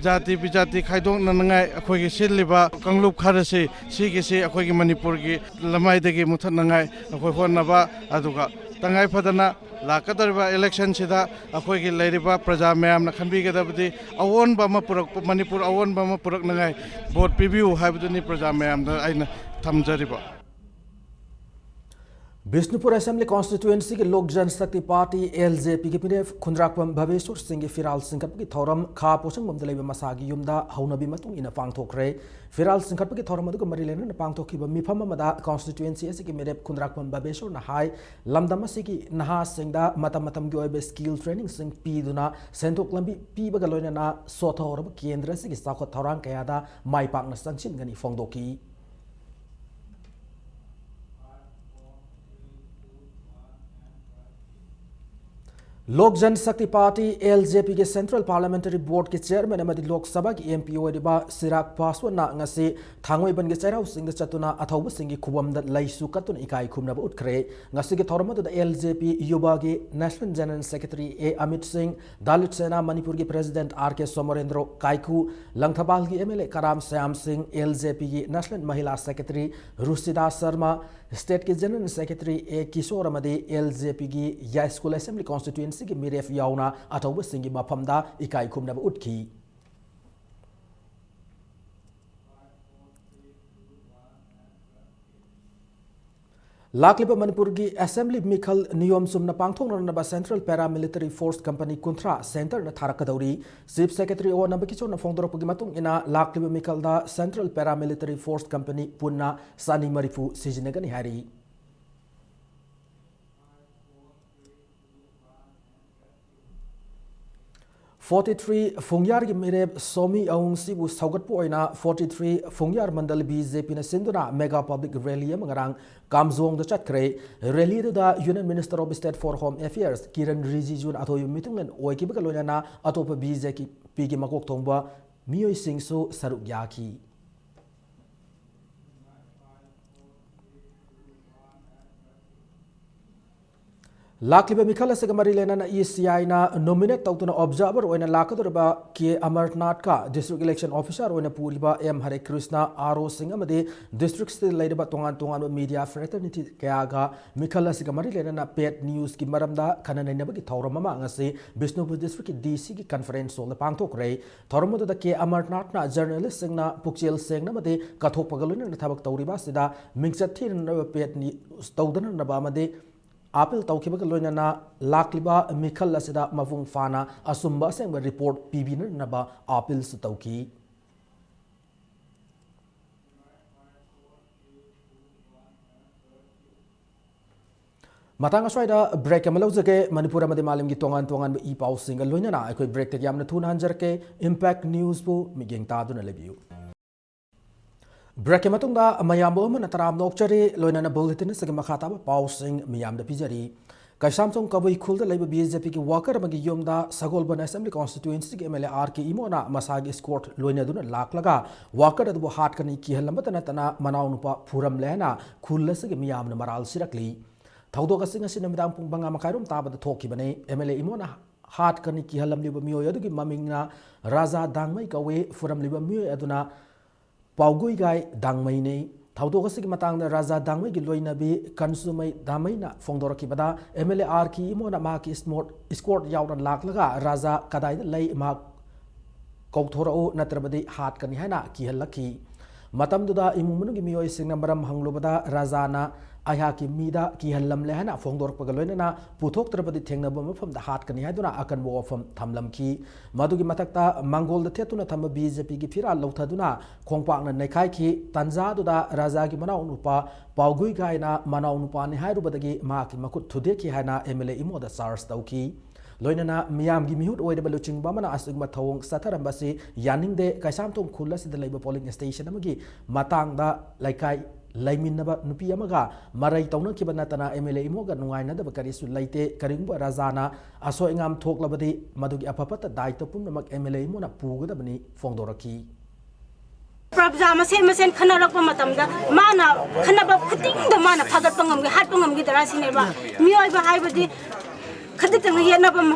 ꯖꯥꯇꯤ ꯕꯤꯖꯥꯇꯤ ꯈꯥꯏꯗꯣꯛꯅꯅꯉꯥꯏ ꯑꯩꯈꯣꯏꯒꯤ ꯁꯤꯜꯂꯤꯕ ꯀꯥꯡꯂꯨꯞ ꯈꯔꯁꯤ, ꯁꯤꯒꯤꯁꯤ ꯑꯩꯈꯣꯏꯒꯤ ꯃꯅꯤꯄꯨꯔꯒꯤ ꯂꯃꯥꯏꯗꯒꯤ ꯃꯨꯊꯠꯅꯉꯥꯏ ꯑꯩꯈꯣꯏ ꯍꯣꯠꯅꯕ, ꯑꯗꯨꯒ ꯇꯉꯥꯏ ꯐꯗꯅ ꯂꯥꯛꯀꯗꯧꯔꯤꯕ ꯏꯂꯦꯛꯁꯟꯁꯤꯗ ꯑꯩꯈꯣꯏꯒꯤ ꯂꯩꯔꯤꯕ ꯄ꯭ꯔꯖꯥ ꯃꯌꯥꯝꯅ ꯈꯟꯕꯤꯒꯗꯕꯗꯤ ꯑꯑꯣꯟꯕ ꯑꯃ ꯄꯨꯔꯛꯄ, ꯃꯅꯤꯄꯨꯔ ꯑꯑꯣꯟꯕ ꯑꯃ ꯄꯨꯔꯛꯅꯉꯥꯏ ꯚꯣꯠ ꯄꯤꯕꯤꯌꯨ ꯍꯥꯏꯕꯗꯨꯅꯤ ꯄ꯭ꯔꯖꯥ ꯃꯌꯥꯝꯗ ꯑꯩꯅ ꯊꯝꯖꯔꯤꯕ꯫ ꯕꯤꯁꯅꯨꯄꯨꯔ ꯑꯦꯁꯦꯝꯕ꯭ꯂꯤ ꯀꯣꯟꯁꯇꯤꯇ꯭ꯋꯦꯟꯁꯤꯒꯤ ꯂꯣꯛ ꯖꯟ ꯁꯛꯇꯤ ꯄꯥꯔꯇꯤ, ꯑꯦꯜ ꯖꯦ ꯄꯤꯒꯤ ꯃꯤꯔꯦꯞ ꯈꯨꯟꯗ꯭ꯔꯥꯛꯄꯝ ꯚꯕꯦꯁꯣꯔ ꯁꯤꯡꯒꯤ ꯐꯤꯔꯥꯜ ꯆꯤꯡꯈꯠꯄꯒꯤ ꯊꯧꯔꯝ ꯈꯥ ꯄꯣꯠꯁꯪꯕꯝꯗ ꯂꯩꯕ ꯃꯁꯥꯒꯤ ꯌꯨꯝꯗ ꯍꯧꯅꯕꯤ ꯃꯇꯨꯡ ꯏꯟꯅ ꯄꯥꯡꯊꯣꯛꯈ꯭ꯔꯦ꯫ ꯐꯤꯔꯥꯜ ꯆꯤꯡꯈꯠꯄꯒꯤ ꯊꯧꯔꯝ ꯑꯗꯨꯒ ꯃꯔꯤ ꯂꯩꯅꯅ ꯄꯥꯡꯊꯣꯛꯈꯤꯕ ꯃꯤꯐꯝ ꯑꯃꯗ ꯀꯣꯟꯁꯇꯤꯇ꯭ꯋꯦꯟꯁꯤ ꯑꯁꯤꯒꯤ ꯃꯤꯔꯦꯞ ꯈꯨꯟꯗ꯭ꯔꯥꯛꯄꯝ ꯚꯕꯦꯁꯣꯔꯅ ꯍꯥꯏ, ꯂꯝꯗꯝ ꯑꯁꯤꯒꯤ ꯅꯍꯥꯁꯤꯡꯗ ꯃꯇꯝ ꯃꯇꯝꯒꯤ ꯑꯣꯏꯕ ꯁ꯭ꯀꯤꯜ ꯇ꯭ꯔꯦꯅꯤꯡꯁꯤꯡ ꯄꯤꯗꯨꯅ ꯁꯦꯟꯊꯣꯛ ꯂꯝꯕꯤ ꯄꯤꯕꯒ ꯂꯣꯏꯅꯅ ꯁꯣꯊꯍꯧꯔꯕ ꯀꯦꯟꯗ꯭ꯔ ꯑꯁꯤꯒꯤ ꯆꯥꯎꯈꯠ ꯊꯧꯔꯥꯡ ꯀꯌꯥꯗ ꯃꯥꯏ ꯄꯥꯛꯅ ꯆꯪꯁꯤꯟꯒꯅꯤ ꯐꯣꯡꯗꯣꯛꯈꯤ꯫ ꯂꯣꯛ ꯖꯟ ꯁꯛꯇꯤ ꯄꯥꯔꯇꯤ, ꯑꯦꯜ ꯖꯦ ꯄꯤꯒꯤ ꯁꯦꯟꯇ꯭ꯔꯦꯜ ꯄꯥꯔꯂꯤꯌꯥꯃꯦꯟꯇꯔꯤ ꯕꯣꯔꯗꯀꯤ ꯆꯤꯌꯔꯃꯦꯟ ꯑꯃꯗꯤ ꯂꯣꯛ ꯁꯚꯥꯒꯤ ꯑꯦꯝ ꯄꯤ ꯑꯣꯏꯔꯤꯕ ꯆꯤꯔꯥꯒ ꯄꯥꯁꯋꯥꯟꯅ ꯉꯁꯤ ꯊꯥꯡꯃꯩꯕꯟꯒꯤ ꯆꯩꯔꯥꯎ ꯆꯤꯡꯗ ꯆꯠꯇꯨꯅ ꯑꯊꯧꯕꯁꯤꯡꯒꯤ ꯈꯨꯕꯝꯗ ꯂꯩꯁꯨ ꯀꯠꯇꯨꯅ ꯏꯀꯥꯏ ꯈꯨꯝꯅꯕ ꯎꯠꯈ꯭ꯔꯦ꯫ ꯉꯁꯤꯒꯤ ꯊꯧꯔꯝ ꯑꯗꯨꯗ ꯑꯦꯜ ꯖꯦ ꯄꯤ ꯌꯨꯕꯥꯒꯤ national general secretary A Amit Singh, Dalit Sena ꯃꯅꯤꯄꯨꯔꯒꯤ president R K Somorendro Kaiku, ꯂꯪꯊꯕꯥꯜꯒꯤ M L A Karam Shyam Singh, L J ꯄꯤꯒꯤ ꯅꯦꯁꯅꯦꯜ ꯃꯍꯤꯂꯥ ꯁꯦꯀ꯭ꯔꯦꯇꯔꯤ ꯔꯨꯁꯤꯗꯥ ꯁꯔꯃ, ꯁ꯭ꯇꯦꯠꯀꯤ ꯖꯦꯅꯔꯦꯜ ꯁꯦꯀ꯭ꯔꯦꯇꯔꯤ ꯑꯦ ꯀꯤꯁꯣꯔ ꯑꯃꯗꯤ ꯑꯦꯜ ꯖꯦ ꯄꯤꯒꯤ ꯌꯥꯏꯁ꯭ꯀꯨꯜ ꯑꯦꯁꯦꯝꯕ꯭ꯂꯤ ꯀꯣꯟꯁꯇꯤꯇ꯭ꯋꯦꯟꯁꯤꯒꯤ ꯃꯤꯔꯦꯞ ꯌꯥꯎꯅ ꯑꯊꯧꯕꯁꯤꯡꯒꯤ ꯃꯐꯝꯗ ꯏꯀꯥꯏ ꯈꯨꯝꯅꯕ ꯎꯠꯈꯤ꯫ ꯂꯥꯛꯂꯤꯕ ꯃꯅꯤꯄꯨꯔꯒꯤ ꯑꯦꯁꯦꯝꯕ꯭ꯂꯤ ꯃꯤꯈꯜ ꯅꯤꯌꯣꯝ ꯆꯨꯝꯅ ꯄꯥꯡꯊꯣꯛꯅꯅꯕ ꯁꯦꯟꯇ꯭ꯔꯦꯜ ꯄꯦꯔꯥꯃꯤꯂꯤꯇꯔꯤ ꯐꯣꯔꯁ ꯀꯝꯄꯅꯤ ꯀꯨꯟꯊ꯭ꯔꯥ ꯁꯦꯟꯇꯔꯅ ꯊꯥꯔꯛꯀꯗꯧꯔꯤ꯫ ꯆꯤꯐ ꯁꯦꯀ꯭ꯔꯦꯇꯔꯤ ꯑꯣ ꯅꯝꯕꯀꯤꯁꯣꯔꯅ ꯐꯣꯡꯗꯣꯔꯛꯄꯒꯤ ꯃꯇꯨꯡ ꯏꯟꯅ, ꯂꯥꯛꯂꯤꯕ ꯃꯤꯈꯜꯗ ꯁꯦꯟꯇ꯭ꯔꯦꯜ ꯄꯦꯔꯥꯃꯤꯂꯤꯇꯔꯤ ꯐꯣꯔꯁ ꯀꯝꯄꯅꯤ ꯄꯨꯟꯅ ꯆꯅꯤ ꯃꯔꯤꯐꯨ ꯁꯤꯖꯤꯟꯅꯒꯅꯤ ꯍꯥꯏꯔꯤ꯫ ꯐꯣꯔꯇꯤ ꯊ꯭ꯔꯤ ꯐꯨꯡꯌꯥꯔꯒꯤ ꯃꯤꯔꯦꯞ ꯁꯣꯃꯤ ꯑꯋꯨꯡꯁꯤꯕꯨ ꯁꯧꯒꯠꯄ ꯑꯣꯏꯅ ꯐꯣꯔꯇꯤ ꯊ꯭ꯔꯤ ꯐꯨꯡꯌꯥꯔ ꯃꯟꯗꯜ ꯕꯤ ꯖꯦ ꯄꯤꯅ ꯁꯤꯟꯗꯨꯅ ꯃꯦꯒꯥ ꯄꯕ꯭ꯂꯤꯛ ꯔꯦꯂꯤ ꯑꯃ ꯉꯔꯥꯡ ꯀꯥꯝꯖꯣꯡꯗ ꯆꯠꯈ꯭ꯔꯦ꯫ ꯔꯦꯂꯤ ꯑꯗꯨꯗ union minister of state for home affairs Kiren ꯔꯤꯖꯤꯖꯨꯅ ꯑꯊꯣꯏꯕ ꯃꯤꯊꯨꯡꯂꯦꯟ ꯑꯣꯏꯈꯤꯕꯒ ꯂꯣꯏꯅꯅ ꯑꯇꯣꯞꯄ ꯕꯤ ꯖꯦ ꯄꯤꯒꯤ ꯃꯀꯣꯛ ꯊꯣꯡꯕ ꯃꯤꯑꯣꯏꯁꯤꯡꯁꯨ ꯁꯔꯨꯛ ꯌꯥꯈꯤ꯫ ꯂꯥꯛꯂꯤꯕ ꯃꯤꯈꯜ ꯑꯁꯤꯒ ꯃꯔꯤ ꯂꯩꯅꯅ ꯏ ꯁꯤ ꯑꯥꯏꯅ ꯅꯣꯃꯤꯅꯦꯠ ꯇꯧꯗꯨꯅ ꯑꯣꯕꯖꯥꯔꯚꯔ ꯑꯣꯏꯅ ꯂꯥꯛꯀꯗꯧꯔꯤꯕ ꯀꯦ ꯑꯃꯔꯅꯥꯊꯀ ꯗꯤꯁꯇ꯭ꯔꯤꯛ ꯏꯂꯦꯛꯁꯟ ꯑꯣꯐꯤꯁꯥꯔ ꯑꯣꯏꯅ ꯄꯨꯔꯤꯕ ꯑꯦꯝ ꯍꯔꯦ ꯀ꯭ꯔꯤꯁꯅ ꯑꯥꯔ ꯑꯣꯁꯤꯡ ꯑꯃꯗꯤ ꯗꯤꯁꯇ꯭ꯔꯤꯛꯁꯤꯗ ꯂꯩꯔꯤꯕ ꯇꯣꯉꯥꯟ ꯇꯣꯉꯥꯟꯕ ꯃꯤꯗꯤꯌꯥ ꯐ꯭ꯔꯦꯇꯔꯅꯤꯇꯤ ꯀꯌꯥꯒ ꯃꯤꯈꯜ ꯑꯁꯤꯒ ꯃꯔꯤ ꯂꯩꯅꯅ ꯄꯦꯠ ꯅ꯭ꯌꯨꯁꯀꯤ ꯃꯔꯝꯗ ꯈꯟꯅ ꯅꯩꯅꯕꯒꯤ ꯊꯧꯔꯝ ꯑꯃ ꯉꯁꯤ ꯕꯤꯁꯅꯨꯄꯨꯔ ꯗꯤꯁꯇ꯭ꯔꯤꯛꯀꯤ ꯗꯤ ꯁꯤꯒꯤ ꯀꯟꯐꯔꯦꯟꯁ ꯍꯣꯜꯗ ꯄꯥꯡꯊꯣꯛꯈ꯭ꯔꯦ꯫ ꯊꯧꯔꯝ ꯑꯗꯨꯗ ꯀꯦ ꯑꯃꯔꯅꯥꯊꯅ ꯖꯔꯅꯦꯂꯤꯁꯁꯤꯡꯅ ꯄꯨꯛꯆꯦꯜ ꯁꯦꯡꯅ ꯑꯃꯗꯤ ꯀꯠꯊꯣꯛꯄꯒ ꯂꯣꯏꯅꯅ ꯊꯕꯛ ꯇꯧꯔꯤꯕ ꯑꯁꯤꯗ ꯃꯤꯡꯆꯠ ꯊꯤꯅꯅꯕ ꯄꯦꯠ ꯅ꯭ꯌꯨꯁ ꯇꯧꯗꯅꯅꯕ ꯑꯃꯗꯤ ꯑꯥꯄꯤꯜ ꯇꯧꯈꯤꯕꯒ ꯂꯣꯏꯅꯅ ꯂꯥꯛꯂꯤꯕ ꯃꯤꯈꯜ ꯑꯁꯤꯗ ꯃꯄꯨꯡ ꯐꯥꯅ ꯑꯆꯨꯝꯕ ꯑꯁꯦꯡꯕ ꯔꯤꯄꯣꯔꯠ ꯄꯤꯕꯤꯅꯅꯕ ꯑꯥꯄꯤꯜꯁꯨ ꯇꯧꯈꯤ꯫ ꯃꯇꯥꯡ ꯑꯁ꯭ꯋꯥꯏꯗ ꯕ꯭ꯔꯦꯛ ꯑꯃ ꯂꯧꯖꯒꯦ꯫ ꯃꯅꯤꯄꯨꯔ ꯑꯃꯗꯤ ꯃꯥꯂꯦꯝꯒꯤ ꯇꯣꯉꯥꯟ ꯇꯣꯉꯥꯟꯕ ꯏ ꯄꯥꯎꯁꯤꯡꯒ ꯂꯣꯏꯅꯅ ꯑꯩꯈꯣꯏ ꯕ꯭ꯔꯦꯛꯇꯒꯤ ꯌꯥꯝꯅ ꯊꯨꯅ ꯍꯟꯖꯔꯛꯀꯦ꯫ ꯏꯝꯄꯦꯛ ꯅ꯭ꯌꯨꯁꯄꯨ ꯃꯤꯠꯌꯦꯡ ꯇꯥꯗꯨꯅ ꯂꯩꯕꯤꯌꯨ꯫ ꯕ꯭ꯔꯦꯛꯀꯤ ꯃꯇꯨꯡꯗ ꯃꯌꯥꯝꯕꯨ ꯑꯃꯅ ꯇꯔꯥꯝꯅ ꯑꯣꯛꯆꯔꯤ꯫ ꯂꯣꯏꯅꯅ ꯕꯨꯂꯦꯇꯤꯟ ꯑꯁꯤꯒꯤ ꯃꯈꯥ ꯇꯥꯕ ꯄꯥꯎꯁꯤꯡ ꯃꯤꯌꯥꯝꯗ ꯄꯤꯖꯔꯤ꯫ ꯀꯩꯁꯥꯝꯊꯣꯡ ꯀꯕꯨꯏ ꯈꯨꯜꯗ ꯂꯩꯕ ꯕꯤ ꯖꯦ ꯄꯤꯒꯤ ꯋꯥꯀꯔ ꯑꯃꯒꯤ ꯌꯨꯝꯗ ꯁꯒꯣꯜꯕꯟ ꯑꯦꯁꯦꯝꯕ꯭ꯂꯤ ꯀꯣꯟꯁꯇꯤꯇ꯭ꯋꯦꯟꯁꯤꯒꯤ M L A R K ꯏꯃꯣꯅ ꯃꯁꯥꯒꯤ ꯏꯁꯀꯣꯔꯠ ꯂꯣꯏꯅꯗꯨꯅ ꯂꯥꯛꯂꯒ ꯋꯥꯀꯔ ꯑꯗꯨꯕꯨ ꯍꯥꯠꯀꯅꯤ ꯀꯤꯍꯜꯂꯝꯕꯇ ꯅꯠꯇꯅ ꯃꯅꯥꯎꯅꯨꯄꯥ ꯐꯨꯔꯝꯂꯦ ꯍꯥꯏꯅ ꯈꯨꯜ ꯑꯁꯤꯒꯤ ꯃꯤꯌꯥꯝꯅ ꯃꯔꯥꯜ ꯁꯤꯔꯛꯂꯤ꯫ ꯊꯧꯗꯣꯛ ꯑꯁꯤ ꯉꯁꯤ ꯅꯨꯃꯤꯗꯥꯡ ꯄꯨꯡ ꯃꯉꯥ ꯃꯈꯥꯏꯔꯣꯝ ꯇꯥꯕꯗ ꯊꯣꯛꯈꯤꯕꯅꯤ꯫ ꯑꯦꯝ ꯑꯦꯜ ꯑꯦ ꯏꯃꯣꯅ ꯍꯥꯠꯀꯅꯤ ꯀꯤꯍꯜꯂꯝꯂꯤꯕ ꯃꯤꯑꯣꯏ ꯑꯗꯨꯒꯤ ꯃꯃꯤꯡꯅ ꯔꯥꯖꯥ ꯗꯥꯡꯃꯩ ꯀꯧꯏ꯫ ꯐꯨꯔꯝꯂꯤꯕ ꯃꯤꯑꯣꯏ ꯑꯗꯨꯅ ꯄꯥꯎꯒꯨꯏꯒꯥꯏ ꯗꯥꯡꯃꯩꯅꯤ꯫ ꯊꯧꯗꯣꯛ ꯑꯁꯤꯒꯤ ꯃꯇꯥꯡꯗ ꯔꯥꯖꯥ ꯗꯥꯡꯃꯩꯒꯤ ꯂꯣꯏꯅꯕꯤ ꯀꯟꯁꯨꯃꯩ ꯗꯥꯡꯃꯩꯅ ꯐꯣꯡꯗꯣꯔꯛꯈꯤꯕꯗ, M L A R K ꯏꯃꯣꯅ ꯃꯍꯥꯛꯀꯤ ꯏꯁꯃꯣꯔꯠ, ꯏꯁꯀꯣꯔꯠ ꯌꯥꯎꯅ ꯂꯥꯛꯂꯒ, "ꯔꯥꯖꯥ ꯀꯗꯥꯏꯗ ꯂꯩ? ꯃꯍꯥꯛ ꯀꯧꯊꯣꯔꯛꯎ, ꯅꯠꯇ꯭ꯔꯕꯗꯤ ꯍꯥꯠꯀꯅꯤ" ꯍꯥꯏꯅ ꯀꯤꯍꯜꯂꯛꯈꯤ꯫ ꯃꯇꯝꯗꯨꯗ ꯏꯃꯨꯡ ꯃꯅꯨꯡꯒꯤ ꯃꯤꯑꯣꯏꯁꯤꯡꯅ ꯃꯔꯝ ꯍꯪꯂꯨꯕꯗ, ꯔꯥꯖꯥꯅ "ꯑꯩꯍꯥꯛꯀꯤ ꯃꯤꯗ ꯀꯤꯍꯜꯂꯝꯂꯦ" ꯍꯥꯏꯅ ꯐꯣꯡꯗꯣꯔꯛꯄꯒ ꯂꯣꯏꯅꯅ ꯄꯨꯊꯣꯛꯇ꯭ꯔꯕꯗꯤ ꯊꯦꯡꯅꯕ ꯃꯐꯝꯗ ꯍꯥꯠꯀꯅꯤ ꯍꯥꯏꯗꯨꯅ ꯑꯀꯟꯕ ꯋꯥꯐꯝ ꯊꯝꯂꯝꯈꯤ꯫ ꯃꯗꯨꯒꯤ ꯃꯊꯛꯇ ꯃꯥꯡꯒꯣꯜꯗ ꯊꯦꯠꯇꯨꯅ ꯊꯝꯕ ꯕꯤ ꯖꯦ ꯄꯤꯒꯤ ꯐꯤꯔꯥꯜ ꯂꯧꯊꯗꯨꯅ ꯈꯣꯡꯄꯥꯛꯅ ꯅꯩꯈꯥꯏꯈꯤ꯫ ꯇꯥꯟꯖꯥꯗꯨꯗ ꯔꯥꯖꯥꯒꯤ ꯃꯅꯥꯎ ꯅꯨꯄꯥ ꯄꯥꯎꯒꯨꯏꯒꯥꯏꯅ ꯃꯅꯥꯎ ꯅꯨꯄꯥꯅꯤ ꯍꯥꯏꯔꯨꯕꯗꯒꯤ ꯃꯍꯥꯛꯀꯤ ꯃꯈꯨꯠ ꯊꯨꯗꯦꯛꯈꯤ ꯍꯥꯏꯅ ꯑꯦꯝ ꯑꯦꯜ ꯑꯦ ꯏꯃꯣꯗ ꯆꯥꯔꯖ ꯇꯧꯈꯤ꯫ ꯂꯣꯏꯅꯅ ꯃꯤꯌꯥꯝꯒꯤ ꯃꯤꯍꯨꯠ ꯑꯣꯏꯔꯤꯕ ꯂꯨꯆꯤꯡꯕ ꯑꯃꯅ ꯑꯁꯤꯒꯨꯝꯕ ꯊꯧꯑꯣꯡ ꯆꯠꯊꯔꯝꯕ ꯑꯁꯤ ꯌꯥꯅꯤꯡꯗꯦ꯫ ꯀꯩꯁꯥꯝꯊꯣꯡ ꯈꯨꯜ ꯑꯁꯤꯗ ꯂꯩꯕ ꯄꯣꯂꯤꯡ ꯁ꯭ꯇꯦꯁꯟ ꯑꯃꯒꯤ ꯃꯇꯥꯡꯗ ꯂꯩꯀꯥꯏ ꯂꯩꯃꯤꯟꯅꯕ ꯅꯨꯄꯤ ꯑꯃꯒ ꯃꯔꯩ ꯇꯧꯅꯈꯤꯕ ꯅꯠꯇꯅ ꯑꯦꯝ ꯑꯦꯜ ꯑꯦ ꯏꯃꯣꯒ ꯅꯨꯡꯉꯥꯏꯅꯗꯕ ꯀꯔꯤꯁꯨ ꯂꯩꯇꯦ꯫ ꯀꯔꯤꯒꯨꯝꯕ ꯔꯥꯖꯥꯅ ꯑꯁꯣꯏ ꯑꯉꯥꯝ ꯊꯣꯛꯂꯕꯗꯤ ꯃꯗꯨꯒꯤ ꯑꯐ ꯐꯠꯇ ꯗꯥꯏꯇ꯭ꯋ ꯄꯨꯝꯅꯃꯛ ꯑꯦꯝ ꯑꯦꯜ ꯑꯦ ꯏꯃꯣꯅ ꯄꯨꯒꯗꯕꯅꯤ ꯐꯣꯡꯗꯣꯔꯛꯈꯤ꯫ ꯄ꯭ꯔꯖꯥ ꯃꯁꯦꯟ ꯃꯁꯦꯟ ꯈꯟꯅꯔꯛꯄ ꯃꯇꯝꯗ ꯃꯥꯅ ꯈꯟꯅꯕ ꯈꯨꯗꯤꯡꯗ ꯃꯥꯅ ꯐꯥꯒꯠꯄ ꯉꯝꯒꯦ, ꯍꯥꯠꯄ ꯉꯝꯈꯤꯗꯔꯥ ꯁꯤꯅꯦꯕ꯫ ꯃꯤꯑꯣꯏꯕ ꯍꯥꯏꯕꯗꯤ ꯈꯖꯤꯛꯇꯪ ꯌꯦꯠꯅꯕ, ꯎꯝ,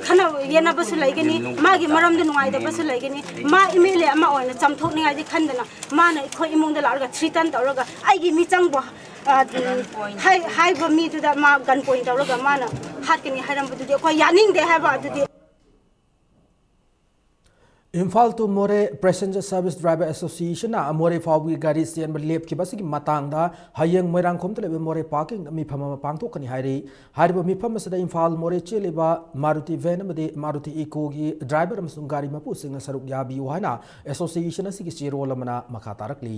ꯈꯟꯅ ꯌꯦꯠꯅꯕꯁꯨ ꯂꯩꯒꯅꯤ, ꯃꯥꯒꯤ ꯃꯔꯝꯗ ꯅꯨꯡꯉꯥꯏꯇꯕꯁꯨ ꯂꯩꯒꯅꯤ꯫ ꯃꯥ ꯑꯦꯝ ꯑꯦꯜ ꯑꯦ ꯑꯃ ꯑꯣꯏꯅ ꯆꯥꯝꯊꯣꯛꯅꯤꯡꯉꯥꯏꯗꯤ ꯈꯟꯗꯅ ꯃꯥꯅ ꯑꯩꯈꯣꯏ ꯏꯃꯨꯡꯗ ꯂꯥꯛꯑꯒ ꯊ꯭ꯔꯤꯇꯟ ꯇꯧꯔꯒ ꯑꯩꯒꯤ ꯃꯤꯆꯪꯕꯨ, ꯑ, ꯍꯥꯏ-, ꯍꯥꯏꯕ ꯃꯤꯗꯨꯗ ꯃꯥ ꯒꯟ ꯄꯣꯏꯟ ꯇꯧꯔꯒ ꯃꯥꯅ ꯍꯥꯠꯀꯅꯤ ꯍꯥꯏꯔꯝꯕꯗꯨꯗꯤ ꯑꯩꯈꯣꯏ ꯌꯥꯅꯤꯡꯗꯦ ꯍꯥꯏꯕ ꯑꯗꯨꯗꯤ꯫ Imphal to Moreh Passenger Service Driver Association ꯅ ꯃꯣꯔꯦ ꯐꯥꯎꯕꯒꯤ ꯒꯥꯔꯤ ꯆꯦꯟꯕ ꯂꯦꯞꯈꯤꯕ ꯑꯁꯤꯒꯤ ꯃꯇꯥꯡꯗ ꯍꯌꯦꯡ ꯃꯣꯏꯔꯥꯡꯈꯣꯝꯗ ꯂꯩꯕ ꯃꯣꯔꯦ ꯄꯥꯔꯀꯤꯡꯗ ꯃꯤꯐꯝ ꯑꯃ ꯄꯥꯡꯊꯣꯛꯀꯅꯤ ꯍꯥꯏꯔꯤ꯫ ꯍꯥꯏꯔꯤꯕ ꯃꯤꯐꯝ ꯑꯁꯤꯗ ꯏꯝꯐꯥꯜ ꯃꯣꯔꯦ ꯆꯦꯜꯂꯤꯕ ꯃꯥꯔꯨꯇꯤ ꯚꯦꯟ ꯑꯃꯗꯤ ꯃꯥꯔꯨꯇꯤ ꯏꯀꯣꯒꯤ ꯗ꯭ꯔꯥꯏꯚꯔ ꯑꯃꯁꯨꯡ ꯒꯥꯔꯤ ꯃꯄꯨꯁꯤꯡꯅ ꯁꯔꯨꯛ ꯌꯥꯕꯤꯌꯨ ꯍꯥꯏꯅ ꯑꯦꯁꯣꯁꯤꯌꯦꯁꯟ ꯑꯁꯤꯒꯤ ꯆꯦꯔꯣꯜ ꯑꯃꯅ ꯃꯈꯥ ꯇꯥꯔꯛꯂꯤ꯫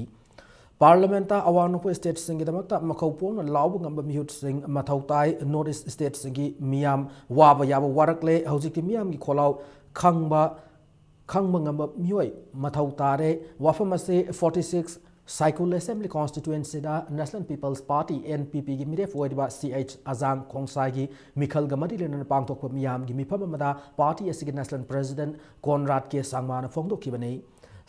ꯄꯥꯔꯂꯤꯌꯥꯃꯦꯟꯠꯇ ꯑꯋꯥꯡ ꯅꯣꯡꯄꯣꯛ ꯁ꯭ꯇꯦꯠꯁꯤꯡꯒꯤꯗꯃꯛꯇ ꯃꯈꯧ ꯄꯣꯡꯅ ꯂꯥꯎꯕ ꯉꯝꯕ ꯃꯤꯍꯨꯠꯁꯤꯡ ꯃꯊꯧ ꯇꯥꯏ꯫ ꯅꯣꯔꯠ ꯏꯁ꯭ꯠ ꯁ꯭ꯇꯦꯠꯁꯤꯡꯒꯤ ꯃꯤꯌꯥꯝ ꯋꯥꯕ ꯌꯥꯕ ꯋꯥꯔꯛꯂꯦ꯫ ꯍꯧꯖꯤꯛꯇꯤ ꯃꯤꯌꯥꯝꯒꯤ ꯈꯣꯜꯂꯥꯎ ꯈꯪꯕ, ꯈꯪꯕ ꯉꯝꯕ ꯃꯤꯑꯣꯏ ꯃꯊꯧ ꯇꯥꯔꯦ꯫ ꯋꯥꯐꯝ ꯑꯁꯤ forty six ꯁꯥꯏꯀꯨꯜ ꯑꯦꯁꯦꯝꯕ꯭ꯂꯤ ꯀꯣꯟꯁꯇꯤꯇ꯭ꯋꯦꯟꯁꯤꯗ National People's Party, N P P, ꯒꯤ ꯃꯤꯔꯦꯞ ꯑꯣꯏꯔꯤꯕ ꯁꯤ ꯑꯩꯆ ꯑꯖꯥꯡ ꯈꯣꯡꯁꯥꯏꯒꯤ ꯃꯤꯈꯜꯒ ꯃꯔꯤ ꯂꯩꯅꯅ ꯄꯥꯡꯊꯣꯛꯄ ꯃꯤꯌꯥꯝꯒꯤ ꯃꯤꯐꯝ ꯑꯃꯗ ꯄꯥꯔꯇꯤ ꯑꯁꯤꯒꯤ ꯅꯦꯁꯅꯦꯜ ꯄ꯭ꯔꯦꯁꯤꯗꯦꯟꯠ ꯀꯣꯟꯔꯥꯗ ꯀꯦ ꯁꯥꯡꯃꯥꯅ ꯐꯣꯡꯗꯣꯛꯈꯤꯕꯅꯤ꯫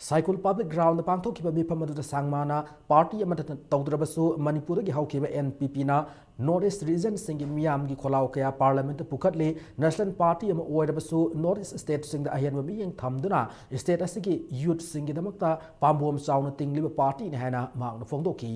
ꯁꯥꯏꯀꯨꯜ ꯄꯕ꯭ꯂꯤꯛ ꯒ꯭ꯔꯥꯎꯟꯗ ꯄꯥꯡꯊꯣꯛꯈꯤꯕ ꯃꯤꯐꯝ ꯑꯗꯨꯗ ꯁꯥꯡꯃꯥꯅ ꯄꯥꯔꯇꯤ ꯑꯃꯠꯇ ꯇꯧꯗ꯭ꯔꯕꯁꯨ ꯃꯅꯤꯄꯨꯔꯗꯒꯤ ꯍꯧꯈꯤꯕ N P P ꯅ ꯅꯣꯔꯠ ꯏꯁ꯭ꯠ ꯔꯤꯖꯟꯁꯤꯡꯒꯤ ꯃꯤꯌꯥꯝꯒꯤ ꯈꯣꯜꯂꯥꯎ ꯀꯌꯥ ꯄꯥꯔꯂꯤꯌꯥꯃꯦꯟꯠꯇ ꯄꯨꯈꯠꯂꯤ꯫ ꯅꯦꯁꯅꯦꯜ ꯄꯥꯔꯇꯤ ꯑꯃ ꯑꯣꯏꯔꯕꯁꯨ ꯅꯣꯔꯠ ꯏꯁ꯭ꯠ ꯁ꯭ꯇꯦꯠꯁꯤꯡꯗ ꯑꯍꯦꯟꯕ ꯃꯤꯠꯌꯦꯡ ꯊꯝꯗꯨꯅ ꯁ꯭ꯇꯦꯠ ꯑꯁꯤꯒꯤ ꯌꯨꯠꯁꯤꯡꯒꯤꯗꯃꯛꯇ ꯄꯥꯝꯕꯣꯝ ꯆꯥꯎꯅ ꯇꯤꯡꯂꯤꯕ ꯄꯥꯔꯇꯤꯅꯤ ꯍꯥꯏꯅ ꯃꯍꯥꯛꯅ ꯐꯣꯡꯗꯣꯛꯈꯤ꯫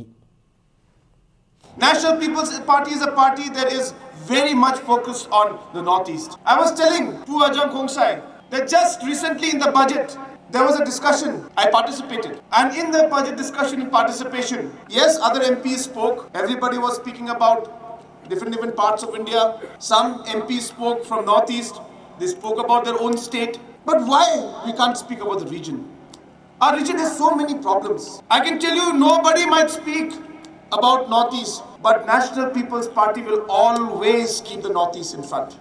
National People's Party is a party that is very much focused on the Northeast. I was telling Pu Ajang Khongsai that just recently in the budget, there was a discussion. I participated. And in the budget discussion and participation, yes, other M Ps spoke. Everybody was speaking about different, different parts of India. Some M Ps spoke from Northeast. They spoke about their own state. But why we can't speak about the region? Our region has so many problems. I can tell you, nobody might speak about Northeast, but National People's Party will always keep the Northeast in front.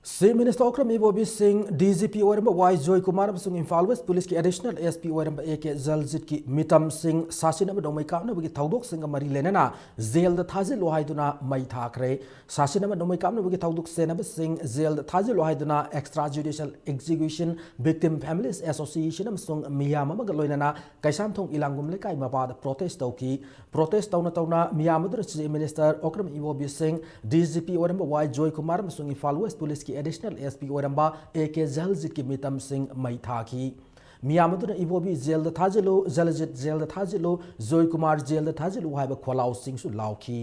Chief Minister Okram ꯏꯕꯣꯕꯤ ꯁꯤꯡ, D G P ꯑꯣꯏꯔꯝꯕ Y ꯖꯣꯏ ꯀꯨꯃꯥꯔ ꯑꯃꯁꯨꯡ Imphal west ꯄꯨꯂꯤꯁꯀꯤ Additional S P ꯑꯣꯏꯔꯝꯕ A K ꯖꯜꯖꯤꯠꯀꯤ ꯃꯤꯇꯝꯁꯤꯡ ꯁꯥꯁꯤꯟ ꯑꯃ ꯅꯣꯡꯃꯩ ꯀꯥꯞꯅꯕꯒꯤ ꯊꯧꯗꯣꯛꯁꯤꯡꯒ ꯃꯔꯤ ꯂꯩꯅꯅ ꯖꯦꯜꯗ ꯊꯥꯖꯤꯜꯂꯨ ꯍꯥꯏꯗꯨꯅ ꯃꯩ ꯊꯥꯈ꯭ꯔꯦ꯫ ꯁꯥꯁꯤꯟ ꯑꯃ ꯅꯣꯡꯃꯩ ꯀꯥꯞꯅꯕꯒꯤ ꯊꯧꯗꯣꯛ ꯆꯦꯟꯅꯕꯁꯤꯡ ꯖꯦꯜꯗ ꯊꯥꯖꯤꯜꯂꯨ ꯍꯥꯏꯗꯨꯅ Extra Judicial Execution, Victim Families Association ꯑꯃꯁꯨꯡ ꯃꯤꯌꯥꯝ ꯑꯃꯒ ꯂꯣꯏꯅꯅ ꯀꯩꯁꯥꯝꯊꯣꯡ ꯏꯂꯥꯡꯒꯨꯝ ꯂꯩꯀꯥꯏ ꯃꯄꯥꯗ protest ꯇꯧꯈꯤ꯫ Protest ꯇꯧꯅ ꯇꯧꯅ ꯃꯤꯌꯥꯝ ꯑꯗꯨꯅ Chief Minister ꯑꯣꯀ꯭ꯔꯝ ꯏꯕꯣꯕꯤ ꯁꯤꯡ, D G P ꯑꯣꯏꯔꯝꯕ Y ꯖꯣꯏ ꯀꯨꯃꯥꯔ ꯑꯃꯁꯨꯡ ꯏꯝꯐꯥꯜ ꯋꯦꯁ ꯄꯨꯂꯤꯁꯀꯤ Additional S P ꯑꯣꯏꯔꯝꯕ A K ꯖꯜꯖꯤꯠꯀꯤ ꯃꯤꯇꯝꯁꯤꯡ ꯃꯩ ꯊꯥꯈꯤ꯫ ꯃꯤꯌꯥꯝ ꯑꯗꯨꯅ ꯏꯕꯣꯕꯤ ꯖꯦꯜꯗ ꯊꯥꯖꯤꯜꯂꯨ, ꯖꯜꯖꯤꯠ ꯖꯦꯜꯗ ꯊꯥꯖꯤꯜꯂꯨ, ꯖꯣꯏ ꯀꯨꯃꯥꯔ ꯖꯦꯜꯗ ꯊꯥꯖꯤꯜꯂꯨ ꯍꯥꯏꯕ ꯈꯣꯜꯂꯥꯎꯁꯤꯡꯁꯨ ꯂꯥꯎꯈꯤ꯫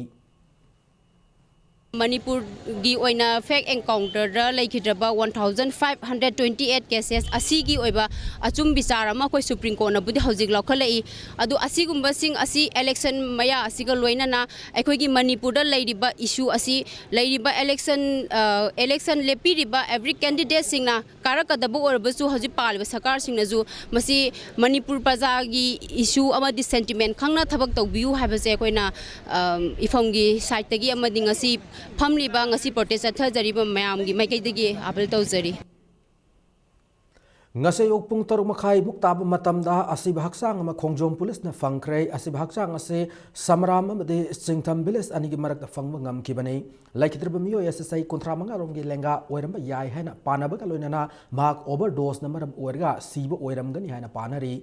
ꯃꯅꯤꯄꯨꯔꯒꯤ ꯑꯣꯏꯅ ꯐꯦꯛ ꯑꯦꯟꯀꯥꯎꯟꯇꯔꯗ ꯂꯩꯈꯤꯗ꯭ꯔꯕ one thousand five hundred twenty eight cases ꯑꯁꯤꯒꯤ ꯑꯣꯏꯕ ꯑꯆꯨꯝ ꯕꯤꯆꯥꯔ ꯑꯃ ꯑꯩꯈꯣꯏ ꯁꯨꯄ꯭ꯔꯤꯝ ꯀꯣꯔꯠꯅꯕꯨꯗꯤ ꯍꯧꯖꯤꯛ ꯂꯧꯈꯠꯂꯛꯏ꯫ ꯑꯗꯨ ꯑꯁꯤꯒꯨꯝꯕꯁꯤꯡ ꯑꯁꯤ ꯏꯂꯦꯛꯁꯟ ꯃꯌꯥ ꯑꯁꯤꯒ ꯂꯣꯏꯅꯅ ꯑꯩꯈꯣꯏꯒꯤ ꯃꯅꯤꯄꯨꯔꯗ ꯂꯩꯔꯤꯕ ꯏꯁꯨ ꯑꯁꯤ, ꯂꯩꯔꯤꯕ ꯏꯂꯦꯛꯁꯟ, ꯑ, ꯏꯂꯦꯛꯁꯟ ꯂꯦꯞꯄꯤꯔꯤꯕ every candidateꯁꯤꯡꯅ ꯀꯥꯔꯛꯀꯗꯕ ꯑꯣꯏꯔꯕꯁꯨ ꯍꯧꯖꯤꯛ ꯄꯥꯜꯂꯤꯕ ꯁꯔꯀꯥꯔꯁꯤꯡꯅꯁꯨ ꯃꯁꯤ ꯃꯅꯤꯄꯨꯔ ꯄ꯭ꯔꯖꯥꯒꯤ ꯏꯁꯨ ꯑꯃꯗꯤ sentiment ꯈꯪꯅ ꯊꯕꯛ ꯇꯧꯕꯤꯌꯨ ꯍꯥꯏꯕꯁꯦ ꯑꯩꯈꯣꯏꯅ, ꯑ, ꯏꯐꯝꯒꯤ ꯁꯥꯏꯠꯇꯒꯤ ꯑꯃꯗꯤ ꯉꯁꯤ ꯐꯝꯂꯤꯕ, ꯉꯁꯤ protest ꯆꯠꯊꯖꯔꯤꯕ ꯃꯌꯥꯝꯒꯤ ꯃꯥꯏꯀꯩꯗꯒꯤ appeal ꯇꯧꯖꯔꯤ꯫ ꯉꯁꯤ ꯑꯌꯨꯛ ꯄꯨꯡ ꯇꯔꯨꯛ ꯃꯈꯥꯏꯃꯨꯛ ꯇꯥꯕ ꯃꯇꯝꯗ ꯑꯁꯤꯕ ꯍꯛꯆꯥꯡ ꯑꯃ ꯈꯣꯡꯖꯣꯝ ꯄꯨꯂꯤꯁꯅ ꯐꯪꯈ꯭ꯔꯦ꯫ ꯑꯁꯤꯕ ꯍꯛꯆꯥꯡ ꯑꯁꯤ ꯁꯃꯔꯥꯝ ꯑꯃꯗꯤ ꯆꯤꯡꯊꯝ village ꯑꯅꯤꯒꯤ ꯃꯔꯛꯇ ꯐꯪꯕ ꯉꯝꯈꯤꯕꯅꯤ꯫ ꯂꯩꯈꯤꯗ꯭ꯔꯤꯕ ꯃꯤꯑꯣꯏ ꯑꯁꯤ ꯆꯍꯤ ꯀꯨꯟꯊ꯭ꯔꯥ ꯃꯉꯥ ꯔꯣꯝꯒꯤ ꯂꯦꯡꯒꯥ ꯑꯣꯏꯔꯝꯕ ꯌꯥꯏ ꯍꯥꯏꯅ ꯄꯥꯅꯕꯒ ꯂꯣꯏꯅꯅ ꯃꯍꯥꯛ overdoseꯅ ꯃꯔꯝ ꯑꯣꯏꯔꯒ ꯁꯤꯕ ꯑꯣꯏꯔꯝꯒꯅꯤ ꯍꯥꯏꯅ ꯄꯥꯅꯔꯤ꯫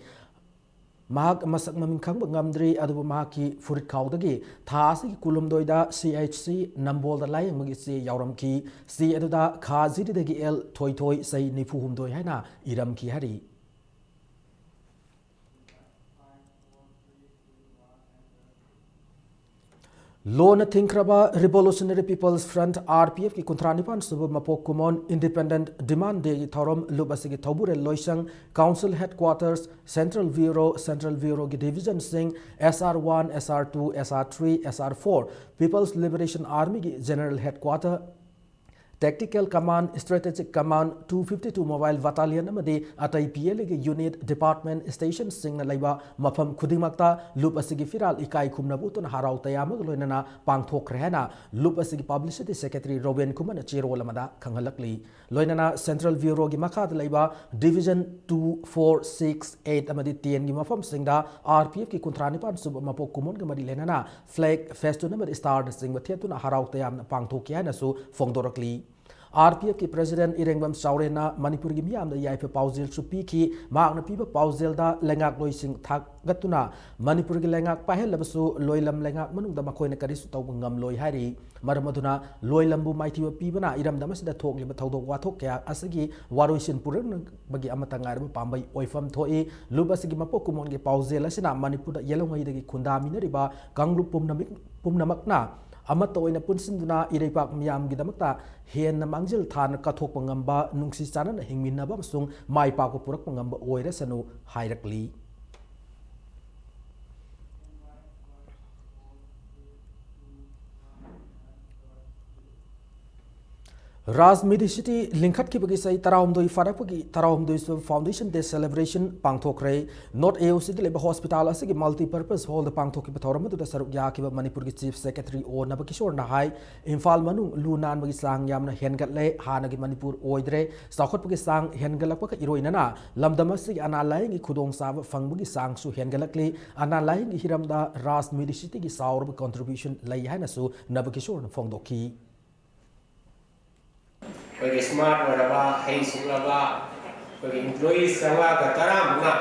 ꯃꯍꯥꯛ ꯃꯁꯛ ꯃꯃꯤꯡ ꯈꯪꯕ ꯉꯝꯗ꯭ꯔꯤ, ꯑꯗꯨꯕꯨ ꯃꯍꯥꯛꯀꯤ ꯐꯨꯔꯤꯠ ꯈꯥꯎꯗꯒꯤ ꯊꯥ ꯑꯁꯤꯒꯤ ꯀꯨꯟꯍꯨꯝꯗꯣꯏꯗ C H C ꯅꯝꯕꯣꯜꯗ ꯂꯥꯌꯦꯡꯕꯒꯤ ꯆꯦ ꯌꯥꯎꯔꯝꯈꯤ꯫ ꯆꯦ ꯑꯗꯨꯗ ꯈꯥ ꯖꯤꯔꯤꯗꯒꯤ ꯑꯦꯜ ꯊꯣꯏꯊꯣꯏ, ꯆꯍꯤ ꯅꯤꯐꯨ ꯍꯨꯝꯗꯣꯏ ꯍꯥꯏꯅ ꯏꯔꯝꯈꯤ ꯍꯥꯏꯔꯤ꯫ ꯂꯣꯟꯅ ꯊꯤꯡꯈ꯭ꯔꯕ Revolutionary People's Front, R P F ꯀꯤ ꯀꯨꯟꯊ꯭ꯔꯥ ꯅꯤꯄꯥꯟ ꯁꯨꯕ ꯃꯄꯣꯛ ꯀꯨꯝꯑꯣꯟ Independent Demand Dayꯒꯤ ꯊꯧꯔꯝ ꯂꯨꯞ ꯑꯁꯤꯒꯤ ꯊꯧꯕꯨꯔꯦꯜ ꯂꯣꯏꯁꯪ, Council Headquarters, Central Bureau, Central Bureauꯒꯤ divisionꯁꯤꯡ S R one, S R two, S R three, S R four, People's Liberation Armyꯒꯤ General Headquarter, Tactical Command, Strategic Command, two fifty-two Mobile Battalion ꯑꯃꯗꯤ ꯑꯇꯩ P L Aꯒꯤ unit, department, stationꯁꯤꯡꯅ ꯂꯩꯕ ꯃꯐꯝ ꯈꯨꯗꯤꯡꯃꯛꯇ ꯂꯨꯞ ꯑꯁꯤꯒꯤ ꯐꯤꯔꯥꯜ ꯏꯀꯥꯏ ꯈꯨꯝꯅꯕ ꯎꯠꯇꯨꯅ ꯍꯔꯥꯎ ꯇꯌꯥꯝꯕꯒ ꯂꯣꯏꯅꯅ ꯄꯥꯡꯊꯣꯛꯈ꯭ꯔꯦ ꯍꯥꯏꯅ ꯂꯨꯞ ꯑꯁꯤꯒꯤ publicity secretary ꯔꯣꯕꯦꯟ ꯈꯨꯃꯟꯅ ꯆꯦꯔꯣꯜ ꯑꯃꯗ ꯈꯪꯍꯜꯂꯛꯂꯤ꯫ ꯂꯣꯏꯅꯅ Central Bureauꯒꯤ ꯃꯈꯥꯗ ꯂꯩꯕ Division two four six eight ꯑꯃꯗꯤ tenꯒꯤ ꯃꯐꯝꯁꯤꯡꯗ R P Fꯀꯤ ꯀꯨꯟꯊ꯭ꯔꯥ ꯅꯤꯄꯥꯟ ꯁꯨꯕ ꯃꯄꯣꯛ ꯀꯨꯝꯑꯣꯟꯒ ꯃꯔꯤ ꯂꯩꯅꯅ flag, festoon ꯑꯃꯗꯤ starꯅꯆꯤꯡꯕ ꯊꯦꯠꯇꯨꯅ ꯍꯔꯥꯎ ꯇꯌꯥꯝꯅ ꯄꯥꯡꯊꯣꯛꯈꯤ ꯍꯥꯏꯅꯁꯨ ꯐꯣꯡꯗꯣꯔꯛꯂꯤ꯫ R P Fꯀꯤ president ꯏꯔꯦꯡꯕꯝ ꯆꯥꯎꯔꯦꯟꯅ ꯃꯅꯤꯄꯨꯔꯒꯤ ꯃꯤꯌꯥꯝꯗ ꯌꯥꯏꯐ ꯄꯥꯎꯖꯦꯜꯁꯨ ꯄꯤꯈꯤ꯫ ꯃꯍꯥꯛꯅ ꯄꯤꯕ ꯄꯥꯎꯖꯦꯜꯗ ꯂꯩꯉꯥꯛꯂꯣꯏꯁꯤꯡ ꯊꯥꯒꯠꯇꯨꯅ ꯃꯅꯤꯄꯨꯔꯒꯤ ꯂꯩꯉꯥꯛ ꯄꯥꯏꯍꯜꯂꯕꯁꯨ ꯂꯣꯏꯂꯝ ꯂꯩꯉꯥꯛ ꯃꯅꯨꯡꯗ ꯃꯈꯣꯏꯅ ꯀꯔꯤꯁꯨ ꯇꯧꯕ ꯉꯝꯂꯣꯏ ꯍꯥꯏꯔꯤ꯫ ꯃꯔꯝ ꯑꯗꯨꯅ ꯂꯣꯏꯂꯝꯕꯨ ꯃꯥꯏꯊꯤꯕ ꯄꯤꯕꯅ ꯏꯔꯝꯗꯝ ꯑꯁꯤꯗ ꯊꯣꯛꯂꯤꯕ ꯊꯧꯗꯣꯛ ꯋꯥꯊꯣꯛ ꯀꯌꯥ ꯑꯁꯤꯒꯤ ꯋꯥꯔꯣꯏꯁꯤꯟ ꯄꯨꯔꯛꯅꯕꯒꯤ ꯑꯃꯠꯇ ꯉꯥꯏꯔꯕ ꯄꯥꯝꯕꯩ ꯑꯣꯏꯐꯝ ꯊꯣꯛꯏ꯫ ꯂꯨꯞ ꯑꯁꯤꯒꯤ ꯃꯄꯣꯛ ꯀꯨꯝꯑꯣꯟꯒꯤ ꯄꯥꯎꯖꯦꯜ ꯑꯁꯤꯅ ꯃꯅꯤꯄꯨꯔꯗ ꯌꯦꯜꯍꯧꯉꯩꯗꯒꯤ ꯈꯨꯟꯗꯥꯃꯤꯟꯅꯔꯤꯕ ꯀꯥꯡꯂꯨꯞ ꯄꯨꯝꯅꯃꯛ-, ꯄꯨꯝꯅꯃꯛꯅ ꯑꯃꯠꯇ ꯑꯣꯏꯅ ꯄꯨꯟꯁꯤꯟꯗꯨꯅ ꯏꯔꯩꯄꯥꯛ ꯃꯤꯌꯥꯝꯒꯤꯗꯃꯛꯇ ꯍꯦꯟꯅ ꯃꯥꯡꯖꯤꯜ ꯊꯥꯅ ꯀꯠꯊꯣꯛꯄ ꯉꯝꯕ, ꯅꯨꯡꯁꯤ ꯆꯥꯟꯅꯅ ꯍꯤꯡꯃꯤꯟꯅꯕ ꯑꯃꯁꯨꯡ ꯃꯥꯏ ꯄꯥꯛꯄ ꯄꯨꯔꯛꯄ ꯉꯝꯕ ꯑꯣꯏꯔꯁꯅꯨ ꯍꯥꯏꯔꯛꯂꯤ꯫ Raj Medicity ꯂꯤꯡꯈꯠꯈꯤꯕꯒꯤ ꯆꯍꯤ ꯇꯔꯥꯍꯨꯝꯗꯣꯏ ꯐꯥꯔꯛꯄꯒꯤ ꯇꯔꯥꯍꯨꯝꯗꯣꯏ ꯁꯨꯕ Foundation Day celebration ꯄꯥꯡꯊꯣꯛꯈ꯭ꯔꯦ꯫ North A O Cꯗ ꯂꯩꯕ hospital ꯑꯁꯤꯒꯤ multipurpose hallꯗ ꯄꯥꯡꯊꯣꯛꯈꯤꯕ ꯊꯧꯔꯝ ꯑꯗꯨꯗ ꯁꯔꯨꯛ ꯌꯥꯈꯤꯕ ꯃꯅꯤꯄꯨꯔꯒꯤ Chief Secretary ꯑꯣ ꯅꯕꯀꯤꯁꯣꯔꯅ ꯍꯥꯏ, ꯏꯝꯐꯥꯜ ꯃꯅꯨꯡ ꯂꯨ ꯅꯥꯟꯕꯒꯤ ꯆꯥꯡ ꯌꯥꯝꯅ ꯍꯦꯟꯒꯠꯂꯦ, ꯍꯥꯟꯅꯒꯤ ꯃꯅꯤꯄꯨꯔ ꯑꯣꯏꯗ꯭ꯔꯦ꯫ ꯆꯥꯎꯈꯠꯄꯒꯤ ꯆꯥꯡ ꯍꯦꯟꯒꯠꯂꯛꯄꯒ ꯏꯔꯣꯏꯅꯅ ꯂꯝꯗꯝ ꯑꯁꯤꯒꯤ ꯑꯅꯥ ꯂꯥꯌꯦꯡꯒꯤ ꯈꯨꯗꯣꯡꯆꯥꯕ ꯐꯪꯕꯒꯤ ꯆꯥꯡꯁꯨ ꯍꯦꯟꯒꯠꯂꯛꯂꯤ꯫ ꯑꯅꯥ ꯂꯥꯌꯦꯡꯒꯤ ꯍꯤꯔꯝꯗ Raj Medicityꯒꯤ ꯆꯥꯎꯔꯕ contribution ꯂꯩ ꯍꯥꯏꯅꯁꯨ ꯅꯕꯀꯤꯁꯣꯔꯅ ꯐꯣꯡꯗꯣꯛꯈꯤ꯫ ꯑꯩꯈꯣꯏꯒꯤ smart ꯑꯣꯏꯔꯕ, ꯍꯩ ꯁꯤꯡꯂꯕ ꯑꯩꯈꯣꯏꯒꯤ employees ꯆꯥꯝꯃꯉꯥꯒ ꯇꯔꯥꯃꯨꯛꯅ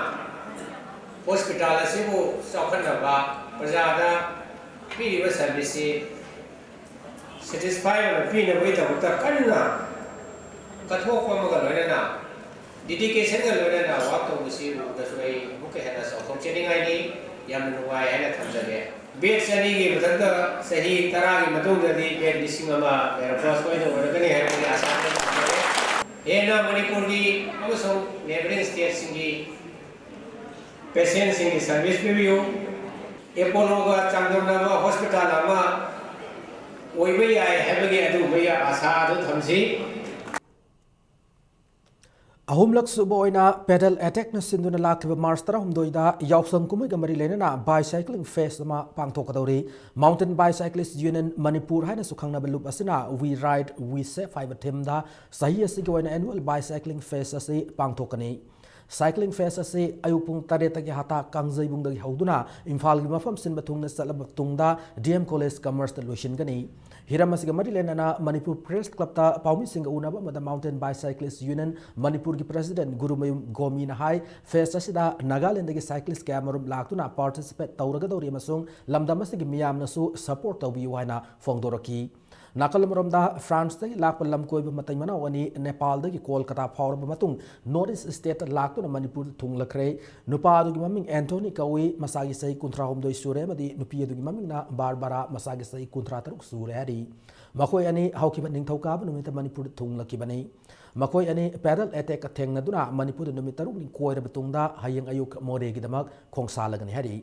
hospital ꯑꯁꯤꯕꯨ ꯆꯥꯎꯈꯠꯅꯕ, ꯄ꯭ꯔꯖꯥꯗ ꯄꯤꯔꯤꯕ serviceꯁꯤ satisfy ꯑꯣꯏꯅ ꯄꯤꯅꯕꯒꯤꯗꯃꯛꯇ ꯀꯟꯅ ꯀꯠꯊꯣꯛꯄ ꯑꯃꯒ ꯂꯣꯏꯅꯅ dedicationꯒ ꯂꯣꯏꯅꯅ work ꯇꯧꯕꯁꯤ ꯎꯕꯗꯁꯨ ꯑꯩ ꯑꯃꯨꯛꯀ ꯍꯦꯟꯅ ꯆꯥꯎꯊꯣꯛꯆꯅꯤꯡꯉꯥꯏꯅꯤ꯫ ꯌꯥꯝꯅ ꯅꯨꯡꯉꯥꯏ ꯍꯥꯏꯅ ꯊꯝꯖꯒꯦ꯫ Batch ꯑꯅꯤꯒꯤ ꯃꯊꯛꯇ ꯆꯍꯤ ꯇꯔꯥꯒꯤ ꯃꯇꯨꯡꯗꯗꯤ batch ꯂꯤꯁꯤꯡ ꯑꯃ ꯂꯩꯔꯛꯄ ꯁꯣꯏꯗꯅ ꯑꯣꯏꯔꯛꯀꯅꯤ ꯍꯥꯏꯕꯒꯤ ꯑꯥꯁꯥ ꯊꯝꯖꯒꯦ꯫ ꯍꯦꯟꯅ ꯃꯅꯤꯄꯨꯔꯒꯤ ꯑꯃꯁꯨꯡ neighbouring stateꯁꯤꯡꯒꯤ patientꯁꯤꯡꯒꯤ service ꯄꯤꯕꯤꯌꯨ꯫ ꯑꯦꯄꯣꯂꯣꯒ ꯆꯥꯡꯗꯝꯅꯕ hospital ꯑꯃ ꯑꯣꯏꯕ ꯌꯥꯏ ꯍꯥꯏꯕꯒꯤ ꯑꯗꯨꯒꯨꯝꯕ ꯑꯥꯁꯥ ꯑꯗꯨ ꯊꯝꯖꯩ꯫ ꯑꯍꯨꯝꯂꯛ ꯁꯨꯕ ꯑꯣꯏꯅ ꯄꯦꯗꯜ ꯑꯦꯇꯦꯛꯅ ꯁꯤꯟꯗꯨꯅ ꯂꯥꯛꯂꯤꯕ ꯃꯥꯔꯆ ꯇꯔꯥꯍꯨꯝꯗꯣꯏꯗ ꯌꯥꯎꯁꯪ ꯀꯨꯝꯍꯩꯒ ꯃꯔꯤ ꯂꯩꯅꯅ ꯕꯥꯏꯁꯥꯏꯀ꯭ꯂꯤꯡ ꯐꯦꯁ ꯑꯃ ꯄꯥꯡꯊꯣꯛꯀꯗꯧꯔꯤ꯫ ꯃꯥꯎꯟꯇꯦꯟ ꯕꯥꯏꯁꯥꯏꯀ꯭ꯂꯤꯁ ꯌꯨꯅꯤꯌꯟ ꯃꯅꯤꯄꯨꯔ ꯍꯥꯏꯅꯁꯨ ꯈꯪꯅꯕ ꯂꯨꯞ ꯑꯁꯤꯅ We Ride, We Save ꯍꯥꯏꯕ ꯊꯤꯝꯗ ꯆꯍꯤ ꯑꯁꯤꯒꯤ ꯑꯣꯏꯅ ꯑꯦꯅꯨꯋꯦꯜ ꯕꯥꯏꯁꯥꯏꯀ꯭ꯂꯤꯡ ꯐꯦꯁ ꯑꯁꯤ ꯄꯥꯡꯊꯣꯛꯀꯅꯤ꯫ ꯁꯥꯏꯀ꯭ꯂꯤꯡ ꯐꯦꯁ ꯑꯁꯤ ꯑꯌꯨꯛ ꯄꯨꯡ ꯇꯔꯦꯠꯇꯒꯤ ꯍꯇꯥ ꯀꯥꯡꯖꯩꯕꯨꯡꯗꯒꯤ ꯍꯧꯗꯨꯅ ꯏꯝꯐꯥꯜꯒꯤ ꯃꯐꯝ ꯁꯤꯟꯕ ꯊꯨꯡꯅ ꯆꯠꯂꯕ ꯃꯇꯨꯡꯗ ꯗꯤ ꯑꯦꯝ ꯀꯣꯂꯦꯖ ꯀꯃꯔꯁꯇ ꯂꯣꯏꯁꯤꯟꯒꯅꯤ꯫ ꯍꯤꯔꯝ ꯑꯁꯤꯒ ꯃꯔꯤ ꯂꯩꯅꯅ ꯃꯅꯤꯄꯨꯔ ꯄ꯭ꯔꯦꯁ ꯀ꯭ꯂꯕꯇ ꯄꯥꯎꯃꯤꯁꯤꯡꯒ ꯎꯅꯕ ꯑꯃꯗ ꯃꯥꯎꯟꯇꯦꯟ ꯕꯥꯏꯁꯥꯏꯀ꯭ꯂꯤꯁ ꯌꯨꯅꯤꯌꯟ ꯃꯅꯤꯄꯨꯔꯒꯤ ꯄ꯭ꯔꯦꯁꯤꯗꯦꯟꯠ ꯒꯨꯔꯨꯃꯌꯨꯝ ꯒꯣꯃꯤꯅ ꯍꯥꯏ, ꯐꯦꯁ ꯑꯁꯤꯗ ꯅꯥꯒꯥꯂꯦꯟꯗꯒꯤ ꯁꯥꯏꯀ꯭ꯂꯤꯁ ꯀꯌꯥ ꯃꯔꯨꯝ ꯂꯥꯛꯇꯨꯅ ꯄꯥꯔꯇꯤꯁꯤꯄꯦꯠ ꯇꯧꯔꯒꯗꯧꯔꯤ ꯑꯃꯁꯨꯡ ꯂꯝꯗꯝ ꯑꯁꯤꯒꯤ ꯃꯤꯌꯥꯝꯅꯁꯨ ꯁꯄꯣꯔꯠ ꯇꯧꯕꯤꯌꯨ ꯍꯥꯏꯅ ꯐꯣꯡꯗꯣꯔꯛꯈꯤ꯫ ꯅꯥꯀꯜ ꯑꯃꯔꯣꯝꯗ ꯐ꯭ꯔꯥꯟꯁꯇꯒꯤ ꯂꯥꯛꯄ ꯂꯝꯀꯣꯏꯕ ꯃꯇꯩ ꯃꯅꯥꯎ ꯑꯅꯤ ꯅꯦꯄꯥꯜꯗꯒꯤ ꯀꯣꯜꯀꯇꯥ ꯐꯥꯎꯔꯕ ꯃꯇꯨꯡ ꯅꯣꯔꯠ ꯏꯁ ꯁ꯭ꯇꯦꯠꯇ ꯂꯥꯛꯇꯨꯅ ꯃꯅꯤꯄꯨꯔꯗ ꯊꯨꯡꯂꯈ꯭ꯔꯦ꯫ ꯅꯨꯄꯥ ꯑꯗꯨꯒꯤ ꯃꯃꯤꯡ ꯑꯦꯟꯊꯣꯅꯤ ꯀꯧꯏ, ꯃꯁꯥꯒꯤ ꯆꯍꯤ ꯀꯨꯟꯊ꯭ꯔꯥꯍꯨꯝꯗꯣꯏ ꯁꯨꯔꯦ, ꯑꯃꯗꯤ ꯅꯨꯄꯤ ꯑꯗꯨꯒꯤ ꯃꯃꯤꯡꯅ ꯕꯥꯔꯕꯥꯔꯥ, ꯃꯁꯥꯒꯤ ꯆꯍꯤ ꯀꯨꯟꯊ꯭ꯔꯥ ꯇꯔꯨꯛ ꯁꯨꯔꯦ ꯍꯥꯏꯔꯤ꯫ ꯃꯈꯣꯏ ꯑꯅꯤ ꯍꯧꯈꯤꯕ ꯅꯤꯡꯊꯧꯀꯥꯕ ꯅꯨꯃꯤꯠꯇ ꯃꯅꯤꯄꯨꯔꯗ ꯊꯨꯡꯂꯈꯤꯕꯅꯤ꯫ ꯃꯈꯣꯏ ꯑꯅꯤ ꯄꯦꯗꯜ ꯑꯦꯇꯦꯛꯀ ꯊꯦꯡꯅꯗꯨꯅ ꯃꯅꯤꯄꯨꯔꯗ ꯅꯨꯃꯤꯠ ꯇꯔꯨꯛꯅꯤ ꯀꯣꯏꯔꯕ ꯇꯨꯡꯗ ꯍꯌꯦꯡ ꯑꯌꯨꯛ ꯃꯣꯔꯦꯒꯤꯗꯃꯛ ꯈꯣꯡꯁꯥꯜꯂꯒꯅꯤ ꯍꯥꯏꯔꯤ꯫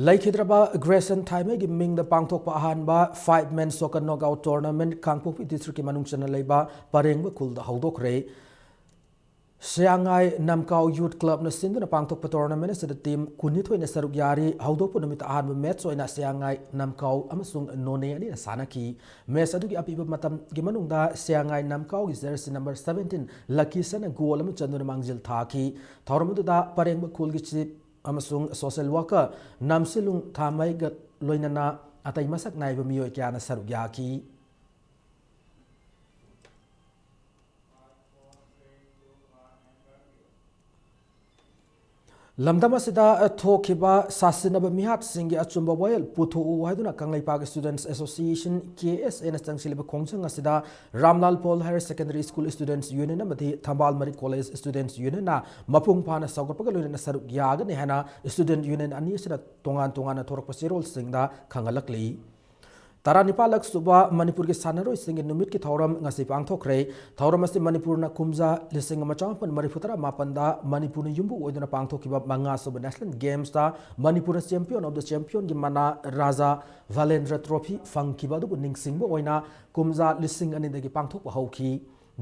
ꯂꯩꯈꯤꯗ꯭ꯔꯕ ꯒ꯭ꯔꯦꯁꯟ ꯊꯥꯏꯃꯩꯒꯤ ꯃꯤꯡꯗ ꯄꯥꯡꯊꯣꯛꯄ ꯑꯍꯥꯟꯕ five man soccer knockout tournament ꯀꯥꯡꯄꯣꯛꯄꯤ ꯗꯤꯁꯇ꯭ꯔꯤꯛꯀꯤ ꯃꯅꯨꯡ ꯆꯟꯅ ꯂꯩꯕ ꯄꯔꯦꯡꯕ ꯈꯨꯜꯗ ꯍꯧꯗꯣꯛꯈ꯭ꯔꯦ꯫ ꯁꯤꯌꯥꯉꯥꯏ ꯅꯝꯀꯥꯎ ꯌꯨꯠ ꯀ꯭ꯂꯕꯅ ꯁꯤꯟꯗꯨꯅ ꯄꯥꯡꯊꯣꯛꯄ ꯇꯣꯔꯅꯥꯃꯦꯟ ꯑꯁꯤꯗ ꯇꯤꯝ ꯀꯨꯟꯅꯤꯊꯣꯏꯅ ꯁꯔꯨꯛ ꯌꯥꯔꯤ꯫ ꯍꯧꯗꯣꯛꯄ ꯅꯨꯃꯤꯠꯇ ꯑꯍꯥꯟꯕ ꯃꯦꯠꯆ ꯑꯣꯏꯅ ꯁꯤꯌꯥꯉꯥꯏ ꯅꯝꯀꯥꯎ ꯑꯃꯁꯨꯡ ꯅꯣꯅꯦ ꯑꯅꯤꯅ ꯁꯥꯟꯅꯈꯤ꯫ ꯃꯦꯠꯆ ꯑꯗꯨꯒꯤ ꯑꯄꯤꯕ ꯃꯇꯝꯒꯤ ꯃꯅꯨꯡꯗ ꯁꯤꯌꯥꯉꯥꯏ ꯅꯝꯀꯥꯎꯒꯤ ꯖꯔꯁꯤ ꯅꯝꯕꯔ seventeen ꯂꯀꯤꯁꯟꯅ ꯒꯣꯜ ꯑꯃ ꯆꯟꯗꯨꯅ ꯃꯥꯡꯖꯤꯜ ꯊꯥꯈꯤ꯫ ꯊꯧꯔꯝ ꯑꯗꯨꯗ ꯄꯔꯦꯡꯕ ꯈꯨꯜꯒꯤ ꯆꯤꯞ ꯑꯃꯁꯨꯡ ꯁꯣꯁꯦꯜ ꯋꯥꯔꯀꯔ ꯅꯝꯁꯤꯂꯨꯡ ꯊꯥꯃꯩꯒ ꯂꯣꯏꯅꯅ ꯑꯇꯩ ꯃꯁꯛ ꯅꯥꯏꯕ ꯃꯤꯑꯣꯏ ꯀꯌꯥꯅ ꯁꯔꯨꯛ ꯌꯥꯈꯤ꯫ ꯂꯝꯗꯝ ꯑꯁꯤꯗ ꯊꯣꯛꯈꯤꯕ ꯁꯥꯁꯤꯟꯅꯕ ꯃꯤꯍꯥꯠꯁꯤꯡꯒꯤ ꯑꯆꯨꯝꯕ ꯋꯥꯌꯦꯜ ꯄꯨꯊꯣꯛꯎ ꯍꯥꯏꯗꯨꯅ Kangleipak Students Association, K S A ꯅ ꯆꯪꯁꯤꯜꯂꯤꯕ ꯈꯣꯡꯖꯪ ꯑꯁꯤꯗ ꯔꯥꯝꯂꯥꯜ pol Higher Secondary School Students Union ꯑꯃꯗꯤ ꯊꯝꯕꯥꯜ ꯃꯔꯤ College Students Union ꯅ ꯃꯄꯨꯡ ꯐꯥꯅ ꯁꯧꯒꯠꯄꯒ ꯂꯣꯏꯅꯅ ꯁꯔꯨꯛ ꯌꯥꯒꯅꯤ ꯍꯥꯏꯅ student union ꯑꯅꯤ ꯑꯁꯤꯅ ꯇꯣꯉꯥꯟ ꯇꯣꯉꯥꯟꯅ ꯊꯣꯔꯛꯄ ꯆꯦꯔꯣꯜꯁꯤꯡꯗ ꯈꯪꯍꯜꯂꯛꯂꯤ꯫ ꯇꯔꯥꯅꯤꯄꯥꯜꯂꯛ ꯁꯨꯕ ꯃꯅꯤꯄꯨꯔꯒꯤ ꯁꯥꯟꯅꯔꯣꯏꯁꯤꯡꯒꯤ ꯅꯨꯃꯤꯠꯀꯤ ꯊꯧꯔꯝ ꯉꯁꯤ ꯄꯥꯡꯊꯣꯛꯈ꯭ꯔꯦ꯫ ꯊꯧꯔꯝ ꯑꯁꯤ ꯃꯅꯤꯄꯨꯔꯅ ꯀꯨꯝꯖꯥ ꯂꯤꯁꯤꯡ ꯑꯃ ꯆꯃꯥꯄꯟ ꯃꯔꯤꯐꯨ ꯇꯔꯥ ꯃꯥꯄꯟꯗ ꯃꯅꯤꯄꯨꯔꯅ ꯌꯨꯝꯕꯨ ꯑꯣꯏꯗꯨꯅ ꯄꯥꯡꯊꯣꯛꯈꯤꯕ ꯃꯉꯥ ꯁꯨꯕ National Games ꯇ ꯃꯅꯤꯄꯨꯔꯅ Champion of the Champion ꯒꯤ ꯃꯅꯥ ꯔꯥꯖꯥ ꯚꯂꯦꯟꯗ꯭ꯔ ꯇ꯭ꯔꯣꯐꯤ ꯐꯪꯈꯤꯕ ꯑꯗꯨꯕꯨ ꯅꯤꯡꯁꯤꯡꯕ ꯑꯣꯏꯅ ꯀꯨꯝꯖꯥ ꯂꯤꯁꯤꯡ ꯑꯅꯤꯗꯒꯤ ꯄꯥꯡꯊꯣꯛꯄ ꯍꯧꯈꯤ꯫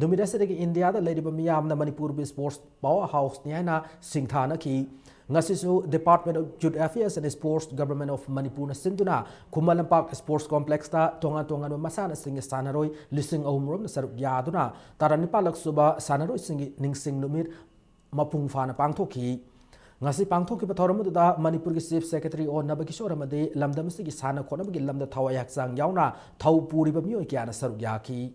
ꯅꯨꯃꯤꯠ ꯑꯁꯤꯗꯒꯤ ꯏꯟꯗꯤꯌꯥꯗ ꯂꯩꯔꯤꯕ ꯃꯤꯌꯥꯝꯅ ꯃꯅꯤꯄꯨꯔꯕꯨ sports power house ꯅꯤ ꯍꯥꯏꯅ ꯁꯤꯡꯊꯥꯅꯈꯤ꯫ ꯉꯁꯤꯁꯨ Department of Youth Affairs and Sports, Government of Manipur ꯅ ꯁꯤꯟꯗꯨꯅ ꯈꯨꯃꯟ ꯂꯝꯄꯥꯛ Sports Complex ꯇ ꯇꯣꯉꯥꯟ ꯇꯣꯉꯥꯟꯕ ꯃꯁꯥꯟꯅꯁꯤꯡꯒꯤ ꯁꯥꯟꯅꯔꯣꯏ ꯂꯤꯁꯤꯡ ꯑꯍꯨꯝ ꯔꯣꯝꯅ ꯁꯔꯨꯛ ꯌꯥꯗꯨꯅ ꯇꯔꯥꯅꯤꯄꯥꯜꯂꯛ ꯁꯨꯕ ꯁꯥꯟꯅꯔꯣꯏꯁꯤꯡꯒꯤ ꯅꯤꯡꯁꯤꯡ ꯅꯨꯃꯤꯠ ꯃꯄꯨꯡ ꯐꯥꯅ ꯄꯥꯡꯊꯣꯛꯈꯤ꯫ ꯉꯁꯤ ꯄꯥꯡꯊꯣꯛꯈꯤꯕ ꯊꯧꯔꯝ ꯑꯗꯨꯗ ꯃꯅꯤꯄꯨꯔꯒꯤ Chief Secretary ꯑꯣ ꯅꯕꯀꯤꯁꯣꯔ ꯑꯃꯗꯤ ꯂꯝꯗꯝ ꯑꯁꯤꯒꯤ ꯁꯥꯟꯅ ꯈꯣꯠꯅꯕꯒꯤ ꯂꯝꯗ ꯊꯋꯥꯏ ꯍꯛꯆꯥꯡ ꯌꯥꯎꯅ ꯊꯧ ꯄꯨꯔꯤꯕ ꯃꯤꯑꯣꯏ ꯀꯌꯥꯅ ꯁꯔꯨꯛ ꯌꯥꯈꯤ꯫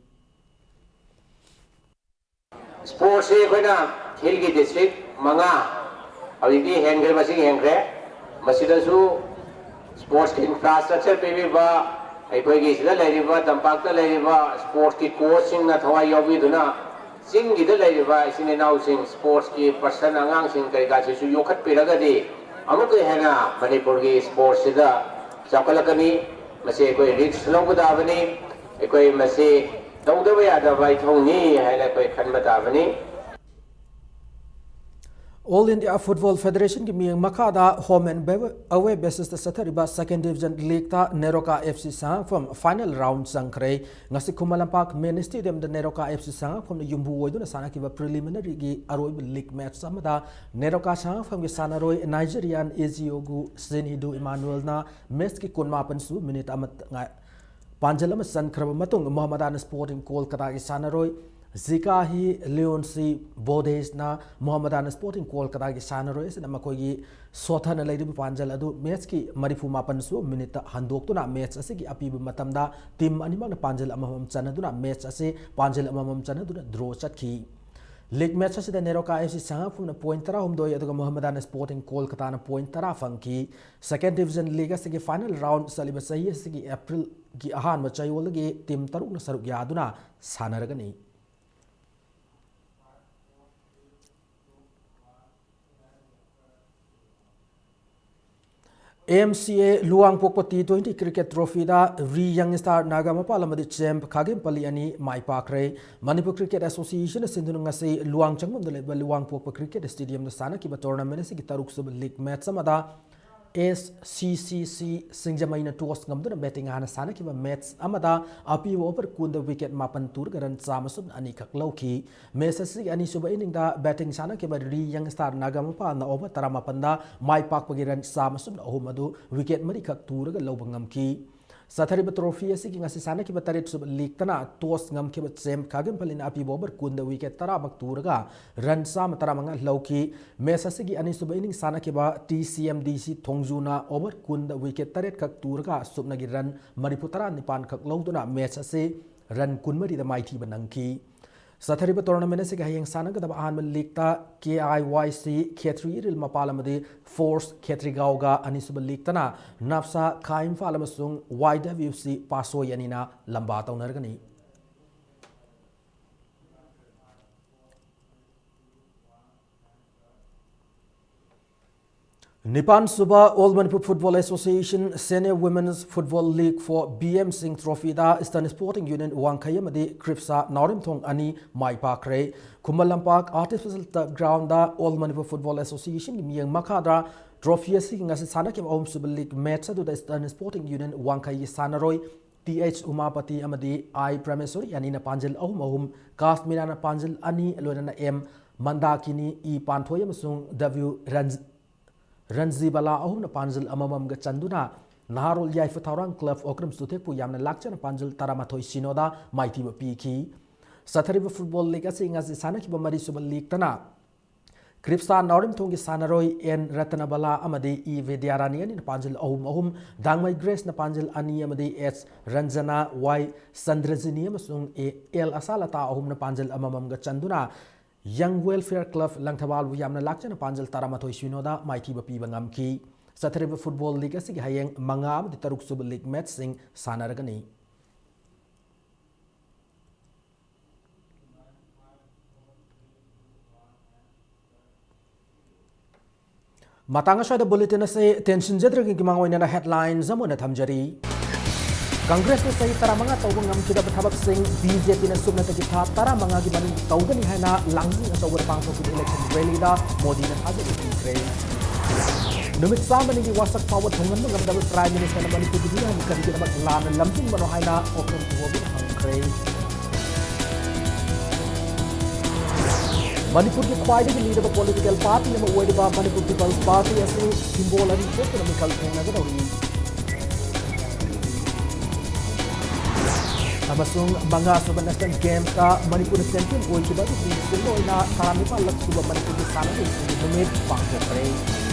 Sports ꯁꯤ ꯑꯩꯈꯣꯏꯅ Hill ꯒꯤ district ꯃꯉꯥ, ꯍꯧꯖꯤꯛꯇꯤ ꯍꯦꯟꯈ꯭ꯔꯦ, ꯃꯁꯤꯡ ꯍꯦꯟꯈ꯭ꯔꯦ꯫ ꯃꯁꯤꯗꯁꯨ sports ꯀꯤ infrastructure ꯄꯤꯕꯤꯕ, ꯑꯩꯈꯣꯏꯒꯤ ꯁꯤꯗ ꯂꯩꯔꯤꯕ, ꯇꯝꯄꯥꯛꯇ ꯂꯩꯔꯤꯕ sports ꯀꯤ coach ꯁꯤꯡꯅ ꯊꯋꯥꯏ ꯌꯥꯎꯕꯤꯗꯨꯅ, ꯆꯤꯡꯒꯤꯗ ꯂꯩꯔꯤꯕ ꯏꯆꯤꯟ ꯏꯅꯥꯎꯁꯤꯡ, sports ꯀꯤ person, ꯑꯉꯥꯡꯁꯤꯡ ꯀꯩꯀꯥꯁꯤꯁꯨ ꯌꯣꯛꯈꯠꯄꯤꯔꯒꯗꯤ ꯑꯃꯨꯛꯀ ꯍꯦꯟꯅ ꯃꯅꯤꯄꯨꯔꯒꯤ sports ꯁꯤꯗ ꯆꯥꯎꯈꯠꯂꯛꯀꯅꯤ꯫ ꯃꯁꯤ ꯑꯩꯈꯣꯏ risk ꯂꯧꯕ ꯇꯥꯕꯅꯤ꯫ ꯑꯩꯈꯣꯏ ꯃꯁꯤ ꯇꯧꯗꯕ ꯌꯥꯗꯕ ꯏꯊꯧꯅꯤ ꯍꯥꯏꯅ ꯑꯩꯈꯣꯏ ꯈꯟꯕ ꯇꯥꯕꯅꯤ꯫ All India Football Federation ꯒꯤ ꯃꯤꯠꯌꯦꯡ ꯃꯈꯥꯗ home and away basis ꯇ ꯆꯠꯊꯔꯤꯕ Second Division League ꯇ NEROCA F C ꯁꯉꯥꯛꯐꯝ final round ꯆꯪꯈ꯭ꯔꯦ꯫ ꯉꯁꯤ ꯈꯨꯃꯟ ꯂꯝꯄꯥꯛ Main Stadium ꯗ ꯅꯦꯔꯣꯀꯥ F C ꯁꯉꯥꯛꯐꯝꯅ ꯌꯨꯝꯕꯨ ꯑꯣꯏꯗꯨꯅ ꯁꯥꯟꯅꯈꯤꯕ preliminary ꯒꯤ ꯑꯔꯣꯏꯕ league match ꯑꯃꯗ ꯅꯦꯔꯣꯀꯥ ꯁꯉꯥꯛꯐꯝꯒꯤ ꯁꯥꯟꯅꯔꯣꯏ Nigerian Eziogwu Chinedu Emmanuel ꯅ match ꯀꯤ ꯀꯨꯟꯃꯥꯄꯟ ꯁꯨꯕ minute ꯑꯃ ꯉꯥꯏ-, ꯄꯥꯟꯖꯜ ꯑꯃ ꯆꯟꯈ꯭ꯔꯕ ꯃꯇꯨꯡ, ꯃꯣꯍꯝꯃꯗꯥꯟ Sporting ꯀꯣꯜꯀꯇꯥꯒꯤ ꯁꯥꯟꯅꯔꯣꯏ ꯖꯤꯀꯥꯍꯤ ꯂꯤꯌꯣꯟꯁꯤ ꯕꯣꯗꯦꯁꯅ ꯃꯣꯍꯝꯃꯗꯥꯟ Sporting ꯀꯣꯜꯀꯇꯥꯒꯤ ꯁꯥꯟꯅꯔꯣꯏ ꯑꯁꯤꯅ ꯃꯈꯣꯏꯒꯤ ꯁꯣꯠꯊꯅ ꯂꯩꯔꯤꯕ ꯄꯥꯟꯖꯜ ꯑꯗꯨ match ꯀꯤ ꯃꯔꯤꯐꯨ ꯃꯥꯄꯟ ꯁꯨꯕ minute ꯇ ꯍꯟꯗꯣꯛꯇꯨꯅ match ꯑꯁꯤꯒꯤ ꯑꯄꯤꯕ ꯃꯇꯝꯗ team ꯑꯅꯤꯃꯛꯅ ꯄꯥꯟꯖꯜ ꯑꯃꯃꯝ ꯆꯟꯅꯗꯨꯅ match ꯑꯁꯤ ꯄꯥꯟꯖꯜ ꯑꯃꯃꯝ ꯆꯟꯅꯗꯨꯅ draw ꯆꯠꯈꯤ꯫ League match ꯑꯁꯤꯗ ꯅꯦꯔꯣꯀꯥ F C ꯁꯉꯥꯛꯐꯝꯅ point ꯇꯔꯥꯍꯨꯝꯗꯣꯏ ꯑꯗꯨꯒ ꯃꯣꯍꯝꯃꯗꯥꯟ Sporting ꯀꯣꯜꯀꯇꯥꯅ point ꯇꯔꯥ ꯐꯪꯈꯤ꯫ Second Division League ꯑꯁꯤꯒꯤ final round ꯆꯠꯂꯤꯕ ꯆꯍꯤ ꯑꯁꯤꯒꯤ April ꯒꯤ ꯑꯍꯥꯟꯕ ꯆꯌꯣꯜꯗꯒꯤ team ꯇꯔꯨꯛꯅ ꯁꯔꯨꯛ ꯌꯥꯗꯨꯅ ꯁꯥꯟꯅꯔꯒꯅꯤ꯫ ꯑꯦꯝ ꯁꯤ ꯑꯦ ꯂꯨꯋꯥꯡꯄꯣꯛꯄ ꯇꯤ ꯇ꯭ꯋꯦꯟꯇꯤ ꯀ꯭ꯔꯤꯀꯦꯠ ꯇ꯭ꯔꯣꯐꯤꯗ ꯔꯤ ꯌꯪ ꯁ꯭ꯇꯥꯔ ꯅꯥꯒꯥꯃꯄꯥꯜ ꯑꯃꯗꯤ ꯆꯦꯝ ꯈꯥꯒꯦꯝꯄꯜꯂꯤ ꯑꯅꯤ ꯃꯥꯏ ꯄꯥꯛꯈ꯭ꯔꯦ꯫ ꯃꯅꯤꯄꯨꯔ ꯀ꯭ꯔꯤꯀꯦꯠ ꯑꯦꯁꯣꯁꯤꯌꯦꯁꯟꯅ ꯁꯤꯟꯗꯨꯅ ꯉꯁꯤ ꯂꯨꯋꯥꯡ ꯆꯪꯐꯝꯗ ꯂꯩꯕ ꯂꯨꯋꯥꯡꯄꯣꯛꯄ ꯀ꯭ꯔꯤꯀꯦꯠ ꯁ꯭ꯇꯦꯗꯤꯌꯝꯗ ꯁꯥꯟꯅꯈꯤꯕ ꯇꯣꯔꯅꯥꯃꯦꯟ ꯑꯁꯤꯒꯤ ꯇꯔꯨꯛꯁꯨꯕ ꯂꯤꯒ ꯃꯦꯠꯆ ꯑꯃꯗ ꯑꯦꯁ ꯁꯤ ꯁꯤ ꯁꯤ ꯁꯤꯡꯖꯃꯩꯅ ꯇꯣꯁ ꯉꯝꯗꯨꯅ ꯕꯦꯇꯤꯡ ꯍꯥꯟꯅ ꯁꯥꯟꯅꯈꯤꯕ ꯃꯦꯠꯆ ꯑꯃꯗ ꯑꯄꯤꯕ ꯑꯣꯚꯔ ꯀꯨꯟꯗ ꯋꯤꯀꯦꯠ ꯃꯥꯄꯟ ꯇꯨꯔꯒ ꯔꯟ ꯆꯥꯝꯃ ꯁꯨꯞꯅ ꯑꯅꯤꯈꯛ ꯂꯧꯈꯤ꯫ ꯃꯦꯆ ꯑꯁꯤꯒꯤ ꯑꯅꯤꯁꯨꯕ ꯏꯅꯤꯡꯗ ꯕꯦꯇꯤꯡ ꯁꯥꯟꯅꯈꯤꯕ ꯔꯤ ꯌꯪ ꯁ꯭ꯇꯥꯔ ꯅꯥꯒꯥꯃꯄꯥꯜꯅ ꯑꯣꯚꯔ ꯇꯔꯥꯃꯥꯄꯟꯗ ꯃꯥꯏ ꯄꯥꯛꯄꯒꯤ ꯔꯟ ꯆꯥꯝꯃ ꯁꯨꯞꯅ ꯑꯍꯨꯝ ꯑꯗꯨ ꯋꯤꯀꯦꯠ ꯃꯔꯤꯈꯛ ꯇꯨꯔꯒ ꯂꯧꯕ ꯉꯝꯈꯤ꯫ ꯆꯠꯊꯔꯤꯕ ꯇ꯭ꯔꯣꯐꯤ ꯑꯁꯤꯒꯤ ꯉꯁꯤ ꯁꯥꯟꯅꯈꯤꯕ ꯇꯔꯦꯠꯁꯨꯕ ꯂꯤꯒꯇꯅ ꯇꯣꯁ ꯉꯝꯈꯤꯕ ꯆꯦꯝ ꯈꯥꯒꯦꯝꯄꯜꯂꯤꯅ ꯑꯄꯤꯕ ꯑꯣꯚꯔ ꯀꯨꯟꯗ ꯋꯤꯀꯦꯠ ꯇꯔꯥꯃꯛ ꯇꯨꯔꯒ ꯔꯟ ꯆꯥꯝꯃ ꯇꯔꯥꯃꯉꯥ ꯂꯧꯈꯤ꯫ ꯃꯦꯆ ꯑꯁꯤꯒꯤ ꯑꯅꯤꯁꯨꯕ ꯏꯅꯤꯡ ꯁꯥꯟꯅꯈꯤꯕ ꯇꯤ ꯁꯤ ꯑꯦꯝ ꯗꯤ ꯁꯤ ꯊꯣꯡꯖꯨꯅ ꯑꯣꯚꯔ ꯀꯨꯟꯗ ꯋꯤꯀꯦꯠ ꯇꯔꯦꯠꯈꯛ ꯇꯨꯔꯒ ꯁꯨꯞꯅꯒꯤ ꯔꯟ ꯃꯔꯤꯐꯨ ꯇꯔꯥ ꯅꯤꯄꯥꯟꯈꯛ ꯂꯧꯗꯨꯅ ꯃꯦꯆ ꯑꯁꯤ ꯔꯟ ꯀꯨꯟꯃꯔꯤꯗ ꯃꯥꯏꯊꯤꯕ ꯅꯪꯈꯤ꯫ ꯆꯠꯊꯔꯤꯕ ꯇꯣꯔꯅꯥꯃꯦꯟ ꯑꯁꯤꯒꯤ ꯍꯌꯦꯡ ꯁꯥꯟꯅꯒꯗꯕ ꯑꯍꯥꯟꯕ ꯂꯤꯒꯇ ꯀꯦ ꯑꯥꯏ ꯋꯥꯏ ꯁꯤ ꯈꯦꯇ꯭ꯔꯤ ꯏꯔꯤꯜ ꯃꯄꯥꯜ ꯑꯃꯗꯤ ꯐꯣꯔꯁ ꯈꯦꯇ꯭ꯔꯤꯒꯥꯎꯒ, ꯑꯅꯤꯁꯨꯕ ꯂꯤꯒꯇꯅ ꯅꯞꯁꯥ ꯈꯥ ꯏꯝꯐꯥꯜ ꯑꯃꯁꯨꯡ ꯋꯥꯏ ꯗꯕ꯭ꯂꯤꯎ ꯁꯤ ꯄꯥꯁꯣꯏ ꯑꯅꯤꯅ ꯂꯝꯕꯥ ꯇꯧꯅꯔꯒꯅꯤ꯫ ꯅꯤꯄꯥꯟꯁꯨꯕ All Manipur Football Association Senior Women's Football League for B M Singh Trophy the Eastern Sporting Union ꯋꯥꯡꯈꯩ ꯑꯃꯗꯤ ꯀ꯭ꯔꯤꯞꯁꯥ ꯅꯥꯎꯔꯦꯝꯊꯣꯡ ꯑꯅꯤ ꯃꯥꯏ ꯄꯥꯛꯈ꯭ꯔꯦ꯫ Khuman Lampak Artificial Turf Ground ꯗ All Manipur Football Association ꯒꯤ ꯃꯤꯠꯌꯦꯡ ꯃꯈꯥꯗ ꯇ꯭ꯔꯣꯐꯤ ꯑꯁꯤꯒꯤ ꯉꯁꯤ ꯁꯥꯟꯅꯈꯤꯕ ꯑꯍꯨꯝꯁꯨꯕ ꯂꯤꯒ ꯃꯦꯠꯆ ꯑꯗꯨꯗ Eastern Sporting Union ꯋꯥꯡꯈꯩꯒꯤ ꯁꯥꯟꯅꯔꯣꯏ ꯇꯤ ꯑꯩꯆ ꯎꯃꯥꯄꯇꯤ ꯑꯃꯗꯤ ꯑꯥꯏ ꯄ꯭ꯔꯃꯦꯁꯣꯔꯤ ꯑꯅꯤꯅ ꯄꯥꯟꯖꯤꯜ ꯑꯍꯨꯝ ꯑꯍꯨꯝ, ꯀꯥꯁꯃꯤꯔꯥꯅ ꯄꯥꯟꯖꯤꯜ ꯑꯅꯤ, ꯂꯣꯏꯅꯅ ꯑꯦꯝ ꯃꯟꯗꯥꯀꯤꯅꯤ, ꯏ ꯄꯥꯟꯊꯣꯏ ꯑꯃꯁꯨꯡ ꯗꯕ꯭ꯂꯤꯎ ꯔꯟꯖ-, ꯔꯟꯖꯤꯕꯂꯥ ꯑꯍꯨꯝꯅ ꯄꯥꯟꯖꯤꯜ ꯑꯃꯃꯝꯒ ꯆꯟꯗꯨꯅ ꯅꯍꯥꯔꯣꯜ ꯌꯥꯏꯐ ꯊꯧꯔꯥꯡ ꯀ꯭ꯂꯕ ꯑꯣꯀ꯭ꯔꯝ ꯆꯨꯊꯦꯛꯄꯨ ꯌꯥꯝꯅ ꯂꯥꯛꯆꯅ ꯄꯥꯟꯖꯤꯜ ꯇꯔꯥꯃꯥꯊꯣꯏ ꯁꯤꯅꯣꯗ ꯃꯥꯏꯊꯤꯕ ꯄꯤꯈꯤ꯫ ꯆꯠꯊꯔꯤꯕ ꯐꯨꯠꯕꯣꯜ ꯂꯤꯒ ꯑꯁꯤ ꯉꯁꯤ ꯁꯥꯟꯅꯈꯤꯕ ꯃꯔꯤꯁꯨꯕ ꯂꯤꯒꯇꯅ ꯀ꯭ꯔꯤꯞꯁꯥ ꯅꯥꯎꯔꯦꯝꯊꯣꯡꯒꯤ ꯁꯥꯟꯅꯔꯣꯏ ꯑꯦꯟ ꯔꯇꯅꯕꯂꯥ ꯑꯃꯗꯤ ꯏ ꯕꯤꯗ꯭ꯌꯥꯔꯥꯅꯤ ꯑꯅꯤꯅ ꯄꯥꯟꯖꯤꯜ ꯑꯍꯨꯝ ꯑꯍꯨꯝ, ꯗꯥꯡꯃꯩ ꯒ꯭ꯔꯦꯁꯅ ꯄꯥꯟꯖꯤꯜ ꯑꯅꯤ ꯑꯃꯗꯤ ꯑꯦꯁ ꯔꯟꯖꯅꯥ, ꯋꯥꯏ ꯆꯟꯗ꯭ꯔꯖꯤꯅꯤ ꯑꯃꯁꯨꯡ ꯑꯦ ꯑꯦꯜ ꯑꯁꯥꯂꯇꯥ ꯑꯍꯨꯝꯅ ꯄꯥꯟꯖꯤꯜ ꯑꯃꯃꯝꯒ ꯆꯟꯗꯨꯅ ꯌꯪ ꯋꯦꯜꯐꯤꯌꯔ ꯀ꯭ꯂꯕ ꯂꯪꯊꯕꯥꯜꯕꯨ ꯌꯥꯝꯅ ꯂꯥꯛꯆꯅ ꯄꯥꯟꯖꯤꯜ ꯇꯔꯥꯃꯥꯊꯣꯏ ꯁꯤꯅꯣꯗ ꯃꯥꯏꯊꯤꯕ ꯄꯤꯕ ꯉꯝꯈꯤ꯫ ꯆꯠꯊꯔꯤꯕ ꯐꯨꯠꯕꯣꯜ ꯂꯤꯒ ꯑꯁꯤꯒꯤ ꯍꯌꯦꯡ ꯃꯉꯥ ꯑꯃꯗꯤ ꯇꯔꯨꯛ ꯁꯨꯕ ꯂꯤꯒ ꯃꯦꯠꯆꯁꯤꯡ ꯁꯥꯟꯅꯔꯒꯅꯤ꯫ ꯃꯇꯥꯡ ꯑꯁ꯭ꯋꯥꯏꯗ ꯕꯨꯂꯦꯇꯤꯟ ꯑꯁꯤ ꯇꯦꯟꯁꯤꯟꯖꯗ꯭ꯔꯤꯉꯩꯒꯤ ꯃꯃꯥꯡ ꯑꯣꯏꯅ ꯍꯦꯗꯂꯥꯏꯟꯁ ꯑꯃ ꯑꯣꯏꯅ ꯊꯝꯖꯔꯤ꯫ ꯀꯪꯒ꯭ꯔꯦꯁꯅ ꯆꯍꯤ ꯇꯔꯥꯃꯉꯥ ꯇꯧꯕ ꯉꯝꯈꯤꯗꯕ ꯊꯕꯛꯁꯤꯡ ꯕꯤ ꯖꯦ ꯄꯤꯅ ꯁꯨꯞꯅꯇꯒꯤ ꯊꯥ ꯇꯔꯥꯃꯉꯥꯒꯤ ꯃꯅꯨꯡ ꯇꯧꯒꯅꯤ ꯍꯥꯏꯅ ꯂꯥꯡꯖꯤꯡ ꯑꯆꯧꯕꯗ ꯄꯥꯡꯊꯣꯛꯈꯤꯕ ꯏꯂꯦꯛꯁꯟ ꯔꯦꯂꯤꯗ ꯃꯣꯗꯤꯅ ꯊꯥꯖꯕ ꯄꯤꯈ꯭ꯔꯦ꯫ ꯅꯨꯃꯤꯠ ꯆꯥꯝꯃꯅꯤꯒꯤ ꯋꯥꯁꯛ ꯐꯥꯎꯕ ꯊꯨꯡꯍꯟꯕ ꯉꯝꯗꯕ ꯄ꯭ꯔꯥꯏꯝ ꯃꯤꯅꯤꯁꯇꯔꯅ ꯃꯅꯤꯄꯨꯔꯒꯤ ꯃꯤꯌꯥꯝꯅ ꯀꯔꯤꯒꯤꯗꯃꯛ ꯂꯥꯟꯅ ꯂꯝꯖꯤꯡꯕꯅꯣ ꯍꯥꯏꯅ ꯑꯣꯀ꯭ꯔꯝ ꯀꯨꯍꯣꯔꯒꯤꯅ ꯍꯪꯈ꯭ꯔꯦ꯫ ꯃꯅꯤꯄꯨꯔꯒꯤ ꯈ꯭ꯋꯥꯏꯗꯒꯤ ꯂꯤꯔꯕ ꯄꯣꯂꯤꯇꯤꯀꯦꯜ ꯄꯥꯔꯇꯤ ꯑꯃ ꯑꯣꯏꯔꯤꯕ ꯃꯅꯤꯄꯨꯔ ꯄꯤꯄꯜꯁ ꯄꯥꯔꯇꯤ ꯑꯁꯤ ꯁꯤꯝꯕꯣꯜ ꯑꯅꯤ ꯊꯣꯛꯇꯨꯅ ꯃꯤꯈꯜ ꯊꯦꯡꯅꯒꯗꯧꯔꯤ꯫ ꯑꯃꯁꯨꯡ ꯃꯉꯥꯁꯨꯕ ꯅꯦꯁꯅꯦꯜ ꯒꯦꯝꯁꯇ ꯃꯅꯤꯄꯨꯔꯅ ꯆꯦꯝꯄꯤꯌꯟ ꯑꯣꯏꯈꯤꯕ ꯑꯗꯨꯒꯤ ꯅꯨꯃꯤꯠꯁꯤꯡꯗ ꯑꯣꯏꯅ ꯇꯔꯥꯅꯤꯄꯥꯜꯂꯛ ꯁꯨꯕ ꯃꯅꯤꯄꯨꯔꯒꯤ ꯁꯥꯟꯅꯔꯣꯏꯁꯤꯡꯒꯤ ꯅꯨꯃꯤꯠ ꯄꯥꯡꯊꯣꯛꯈ꯭ꯔꯦ꯫